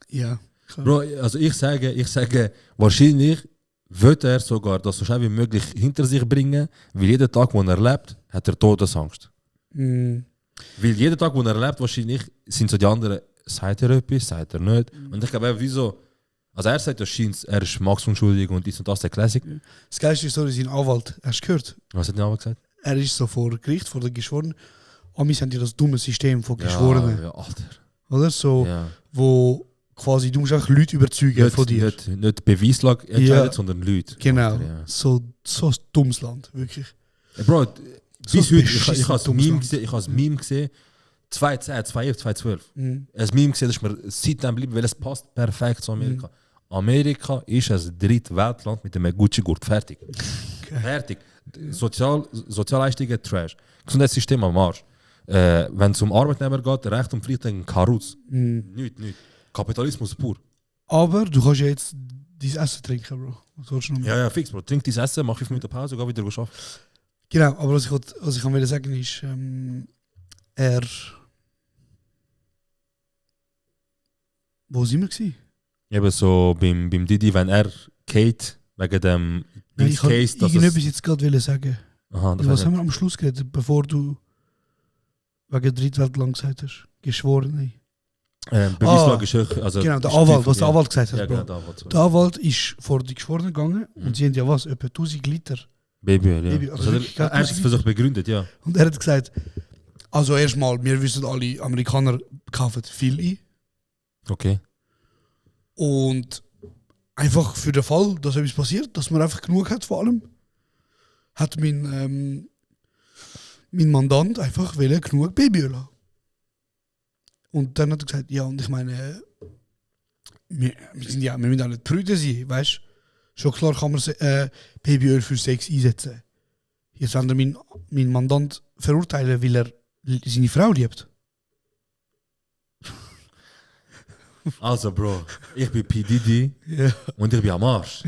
Ja. Klar. Bro, also ich sage, wahrscheinlich wird er sogar das so schnell wie möglich hinter sich bringen, weil jeden Tag, wo er lebt, hat er Todesangst. Weil jeden Tag, wo er lebt, wahrscheinlich sind so die anderen, sagt er etwas, sagt er nicht. Und ich glaube, wieso? Also er sagt, er ist Max unschuldig und dies und das, der Classic. Das Geilste ist so, sein Anwalt, hast du gehört? Was hat der Anwalt gesagt? Er ist so vor Gericht, vor den Geschworenen. Amis haben ja das dumme System von Geschworenen. Ja, Alter. Oder? So, wo quasi, du musst einfach Leute überzeugen von dir. Nicht Beweislage entscheidet, sondern Leute. Genau. Alter, ja. So ein dummes Land, wirklich. Bro, So bis heute, ich habe dummes ein Meme gesehen, 2010, 2012. Ein Meme gesehen, das ist mir seitdem geblieben, weil es passt perfekt zu Amerika. Amerika ist ein Drittweltland mit einem Gucci-Gurt. Fertig. Fertig. Sozialleistungen Trash. Gesundheitssystem am Arsch. Wenn es um Arbeitnehmer geht, Recht und Pflicht ein Karus. Nicht. Kapitalismus pur. Aber du kannst ja jetzt dein Essen trinken, Bro. Was willst du noch mehr? Ja, fix, Bro. Trink dein Essen, mach 5 Minuten Pause, geh wieder arbeiten. Genau, aber was ich kann sagen ist, wo sind wir gewesen? Eben so beim Didi, wenn er Kate wegen dem Nein, ich kann Case, dass irgendetwas jetzt gerade sagen. Aha, das Was weiß haben ich wir am Schluss geredet, bevor du wegen Drittweltland gesagt hast? Geschworene. Beweislage ist hoch. Also Genau, der ist Anwalt, tief, was der ja. Anwalt gesagt hat, Ja, Bro. genau, der Anwalt. Der Anwalt ist vor die Geschworenen gegangen und sie haben ja was, etwa 1000 Liter. Babyöl, ja. Baby, also Also, wirklich, er hat es für sich begründet, ja. Und er hat gesagt, also erstmal, wir wissen alle, Amerikaner kaufen viel ein. Okay. Und einfach für den Fall, dass etwas passiert, dass man einfach genug hat vor allem, hat mein Mandant einfach genug Babyöl haben. Und dann hat er gesagt, ja, und ich meine, wir müssen auch nicht Brüder sein, weißt du? Schon klar kann man Babyöl für Sex einsetzen. Jetzt wollen wir meinen Mandant verurteilen, weil er seine Frau liebt. Also, Bro, ich bin P. Diddy Ja. und ich bin am Arsch.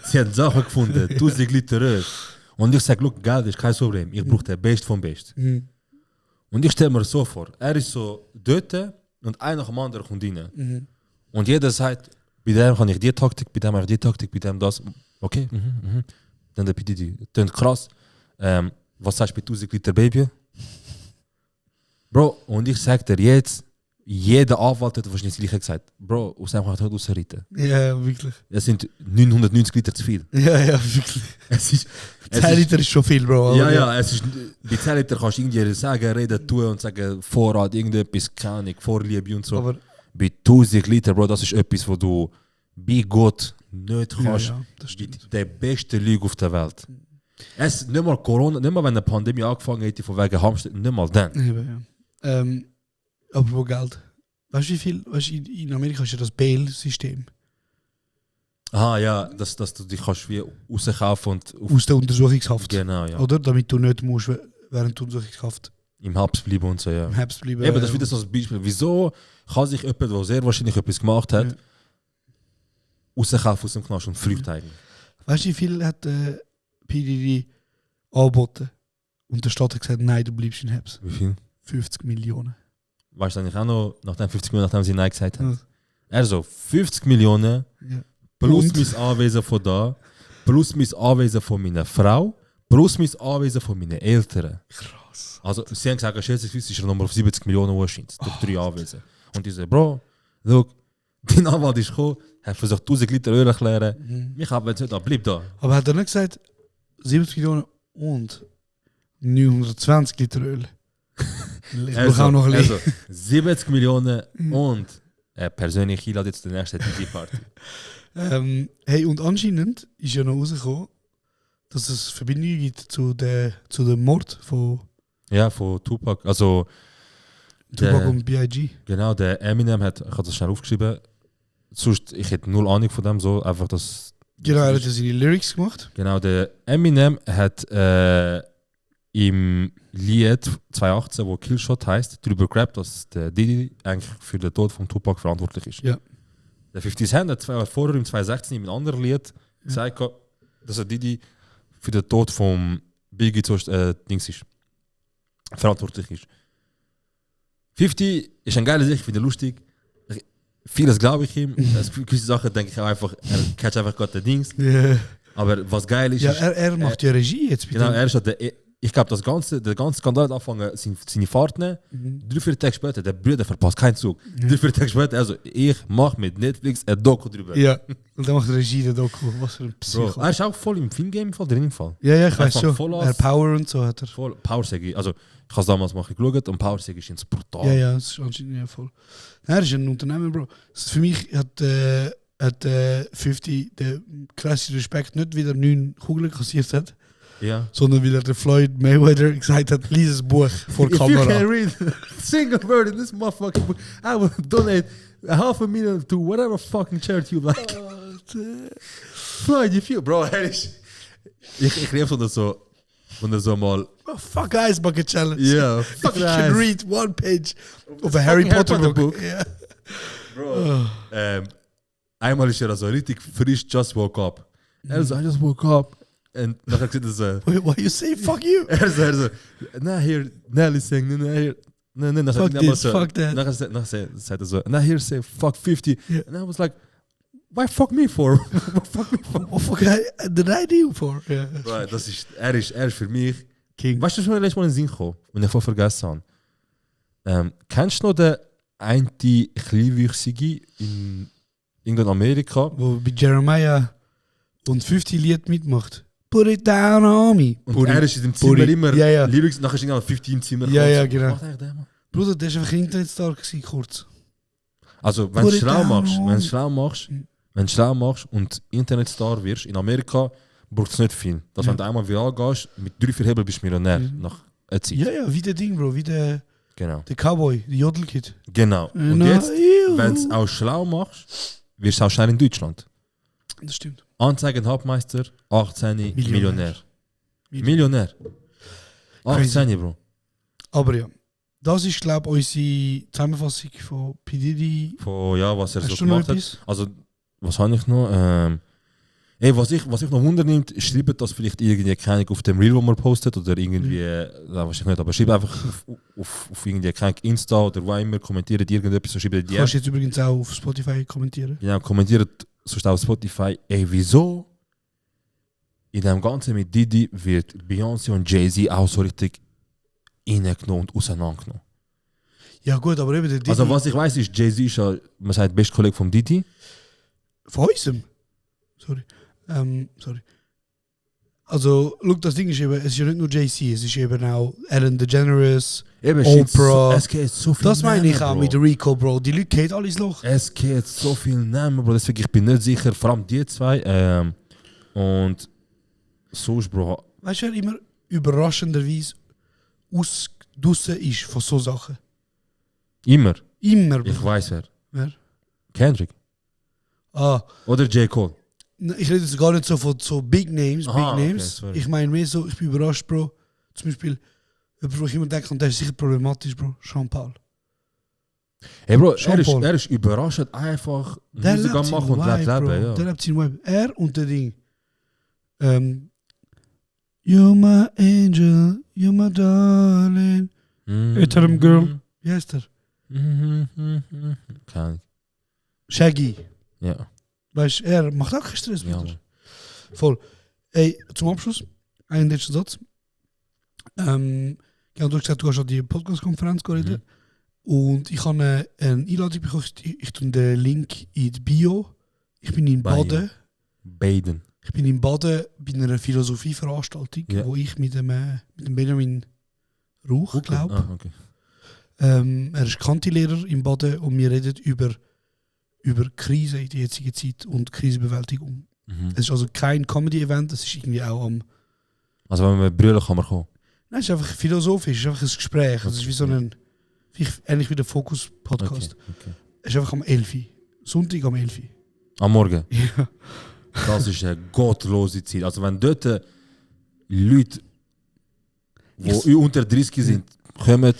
Sie haben Sachen gefunden, 1000 Liter Öl. Und ich sage, look, Geld ist kein Problem. Ich brauche den Best vom Best. Mhm. Und ich stelle mir so vor, er ist so dort und einer nach dem anderen kommt rein. Mhm. Und jeder sagt, bei dem kann ich die Taktik, bei dem habe ich die Taktik, bei dem das. Okay, Dann der P. Diddy. Tönt krass. Was sagst du bei 1000 Liter Baby? Bro, und ich sag dir jetzt, jeder Anwalt hat wahrscheinlich das Gleiche gesagt. Bro, aus dem kann ich nicht rausreiten. Ja, wirklich. Es sind 990 Liter zu viel. Ja, wirklich. Es ist, 10 Liter ist schon viel, Bro. ja, aber ja, es ist, bei 10 Liter kannst du irgendwie sagen, reden, tun und sagen, Vorrat, irgendetwas, keine Ahnung, Vorliebe und so. Aber Bei 1000 Liter, Bro, das ist etwas, wo du bei Gott nicht kannst. ja, das stimmt. Der beste Lüge auf der Welt. Es nicht mal Corona, nicht mal wenn eine Pandemie angefangen hätte, von wegen Hamster, nicht mal dann. Eben, ja. Aber wo Geld? Weißt du, wie viel? Weißt, in Amerika ist ja das Bail-System. Ah ja, dass du dich kannst wie rauskaufen und auf, Aus der Untersuchungshaft. genau, ja. Oder? Damit du nicht musst, während der Untersuchungshaft Im Haus bleiben und so, ja. im Herbst bleiben. Eben, das ist wieder so ein Beispiel. Wieso kann sich jemand, der sehr wahrscheinlich etwas gemacht hat, Ja. rauskaufen aus dem Knast und flüchtet eigentlich? Weißt du, wie viel hat PDD angeboten? Und der Staat hat gesagt, nein, du bleibst in Herbst. Wie viel? 50 Millionen. Weißt du eigentlich auch noch, nachdem 50 Millionen, nachdem sie Nein gesagt haben? Ja. Also 50 Millionen Ja. plus Und? mein Anwesen von da, plus mein Anwesen von meiner Frau, plus mein Anwesen von meinen Eltern. Krass. Also sie haben gesagt, schätzungsweise ist er nochmal auf 70 Millionen wahrscheinlich, durch 3 Anwesen. Und ich sage, Bro, look, dein Anwalt ist gekommen, hat versucht 1000 Liter Öl erklären, mich haben jetzt nicht an, bleib da. Aber hat er nicht gesagt, 70 Millionen und 920 Liter Öl? Ich brauche auch noch ein bisschen. 70 Millionen und persönlich einladen jetzt den nächsten DJ-Party. Hey, und anscheinend ist ja noch rausgekommen, dass es Verbindungen gibt zu dem Mord von Ja, von Tupac. Also, Tupac und B.I.G. genau, der Eminem hat, ich habe das schnell aufgeschrieben, sonst, ich hätte null Ahnung von dem, so einfach das. Genau, er hat ja seine Lyrics gemacht. Genau, der Eminem hat im Lied 2018, wo Killshot heißt, darüber gerappt, dass der Diddy eigentlich für den Tod von Tupac verantwortlich ist. Ja. Der 50 Cent hat 2 Jahre vorher, im 2016, in einem anderen Lied gesagt, dass er Diddy für den Tod von Biggie Dings ist, verantwortlich ist. 50 ist ein geiler Sicht, ich finde ihn lustig. Vieles glaube ich ihm. Gewisse Sachen denke ich auch einfach, er catcht einfach gerade den Dings. Ja, Aber was geil ist, ja ist er macht ja Regie jetzt. genau, er ist halt ich glaube, der ganze Skandal hat angefangen, seine Fahrt nehmen. 3-4 Tage später, der Bruder verpasst keinen Zug. 3-4 Tage später, also ich mache mit Netflix ein Doku drüber. Ja, und dann macht er Regie der Doku. Was für ein Bro, Psycho. er ist auch voll im Filmgame im Fall, drin im Fall. Ja, ich weiß einfach schon. voll Er Power und so hat er. Voll Power-Säge. Also ich habe es damals mal geschaut und Power-Säge ist brutal. Ja, ja, das ist anscheinend ja voll. Nein, er ist ein Unternehmer, Bro. Für mich hat 50 den krassen Respekt nicht wieder 9 Kugeln kassiert hat, Ja. sondern wieder der Floyd Mayweather gesagt hat, lies das Buch vor If you can Kamera. read a single word in this motherfucking book, I will donate $500,000 to whatever fucking charity you like. Floyd, you feel, bro, er ist... Ich rief von so mal... Oh, fuck Ice Bucket Challenge. Yeah, If fuck you can that. read one page of a Harry fucking Harry Potter Potter book. book. Yeah. Bro. einmal ist er so richtig frisch, just woke up. Er so, I just woke up. Und nachher gesagt er so, Why you say fuck you? er so, na hier, Nelly sing, na hier, na Fuck this, fuck that. Nachher sagt er so, na hier say fuck 50. Yeah. And I was like, why fuck me for? Fuck me for? What fuck did I do for? Yeah. Bro, das ist, er ist für mich. King. Weißt du, was mir letztes Mal in den Sinn gekommen, wenn ich voll vergessen habe? Kennst du noch den einen Kleinwüchsige in Amerika? Wo bei Jeremiah und 50 Lied mitmacht. Put it down on me. Und er ist in dem Zimmer Puri. immer Ja. Lyrics, nachher ist irgendwann 15 im Zimmer. Ja, ja, Was genau. macht eigentlich der, Mann? Bruder, der ist einfach ein Internetstar gewesen, kurz. Also, wenn Put du it schlau down machst, on wenn me. du schlau machst und Internetstar wirst, in Amerika braucht es nicht viel. Dass wenn du einmal viral gehst, mit 3-4 Hebel bist du Millionär nach einer Zeit. Ja, wie der Ding, Bro, wie der Genau. Cowboy, der Jodelkid. Genau. Und Na, jetzt, ew. wenn du es auch schlau machst, wirst du auch schnell in Deutschland. Das stimmt. Anzeigenhauptmeister, 18, Millionär. Millionär. 18, Bro. Aber ja, das ist, glaube ich, unsere Zusammenfassung von P. Diddy. Von, ja, was er Hast so du noch gemacht hat. etwas? Also, was habe ich noch? Was ich noch wundernimmt, schreibt das vielleicht irgendwie keine auf dem Reel, wo man postet, oder irgendwie, wahrscheinlich nicht, aber schreibt einfach auf irgendwie keine Insta oder wo immer, kommentiert irgendetwas, so schreibt Du dir. kannst jetzt übrigens auch auf Spotify kommentieren. Ja, kommentiert sonst auf Spotify, wieso in dem Ganzen mit Diddy wird Beyoncé und Jay-Z auch so richtig reingenommen und auseinandergenommen. Ja gut, aber eben der Diddy... Also was ich weiß ist, Jay-Z ist ja, man sagt, bester Kollege von Diddy. Von unserem? Sorry. Also, look, das Ding ist eben, es ist ja nicht nur Jay-Z, es ist eben auch Ellen DeGeneres, Eben, Oprah. es geht so viel Das meine ich Namen, auch Bro. mit Rico, Bro. Die Leute gehen alles Loch. Es geht so viel Namen, Bro. Deswegen, ich bin nicht sicher, vor allem die zwei. Und sonst, Bro. Weißt du, wer immer überraschenderweise draussen ist von so Sachen? Immer. Immer, Bro. Ich weiß wer. Wer? Kendrick. Ah, Oder J. Cole. ich rede jetzt gar nicht so von so Big Names, Aha, okay, Names. sorry. Ich meine mehr so, ich bin überrascht, Bro. Zum Beispiel, jemand, wo ich immer denke, und der ist sicher problematisch, Bro. Jean Paul. Hey, Bro, Sean Paul. er ist überrascht einfach Der Musik am lebt machen seinen und lebt Vibe, Leben. Bro. Ja. Der lebt seinen Vibe. Er und der Ding. You're my angel, you're my darling. Tell him, girl. Wie heißt der? Keine Ahnung. Shaggy. Ja. Weißt du, er macht auch keinen Stress, Ja, Bruder. Mann. Voll. Ey, zum Abschluss, einen letzten Satz. Ja, du hast gesagt, du hast an die Podcast-Konferenz geredet. Und ich habe eine Einladung bekommen. Ich tue den Link in die Bio. Ich bin in Bio. Baden. Baden. Ich bin in Baden bei einer Philosophieveranstaltung, Ja. wo ich mit dem Benjamin Rauch, glaube Ah, okay. er ist Kantilehrer in Baden und wir reden über Krise in der jetzigen Zeit und Krisenbewältigung. Mhm. Es ist also kein Comedy-Event, es ist irgendwie auch am... Also wenn man brüllen kann man kommen. Nein, es ist einfach philosophisch, es ist einfach ein Gespräch. Es ist wie so ein... Ähnlich wie der Fokus-Podcast. Okay. Es ist einfach am 11 Uhr. Sonntag am 11 Uhr. Am Morgen. Ja. Das ist eine gottlose Zeit. Also wenn dort Leute, die unter 30 sind, kommen,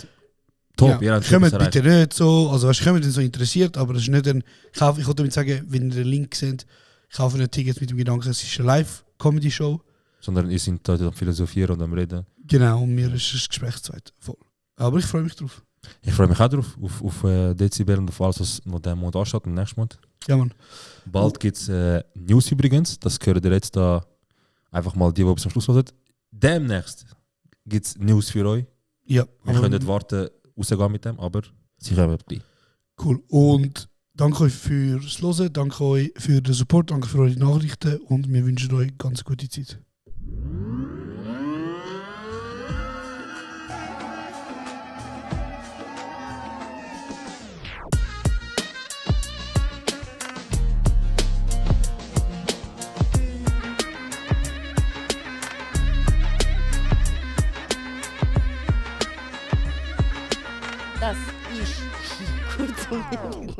top. Ja, habt kommt etwas bitte nicht so, also weißt, kommt nicht so interessiert, aber es ist nicht ein... Ich wollte damit sagen, wenn ihr den Link seht, ich kaufe nicht Tickets mit dem Gedanken, es ist eine Live-Comedy-Show. Sondern ihr seid dort am Philosophieren und am Reden. Genau, und mir ist das Gesprächszeit voll. Aber ich freue mich drauf. Ich freue mich auch drauf, auf Dezibel und auf alles, was noch diesen Monat ansteht, im nächsten Monat. Ja, Mann. Bald gibt es News übrigens, das gehört ihr jetzt da einfach mal die bis zum Schluss hören. Demnächst gibt es News für euch. Ja. Wir können nicht warten, rausgehen mit dem, aber sie kommen dabei. Cool. Und danke euch fürs Hören, danke euch für den Support, danke für eure Nachrichten und wir wünschen euch ganz gute Zeit. Das ist kurz und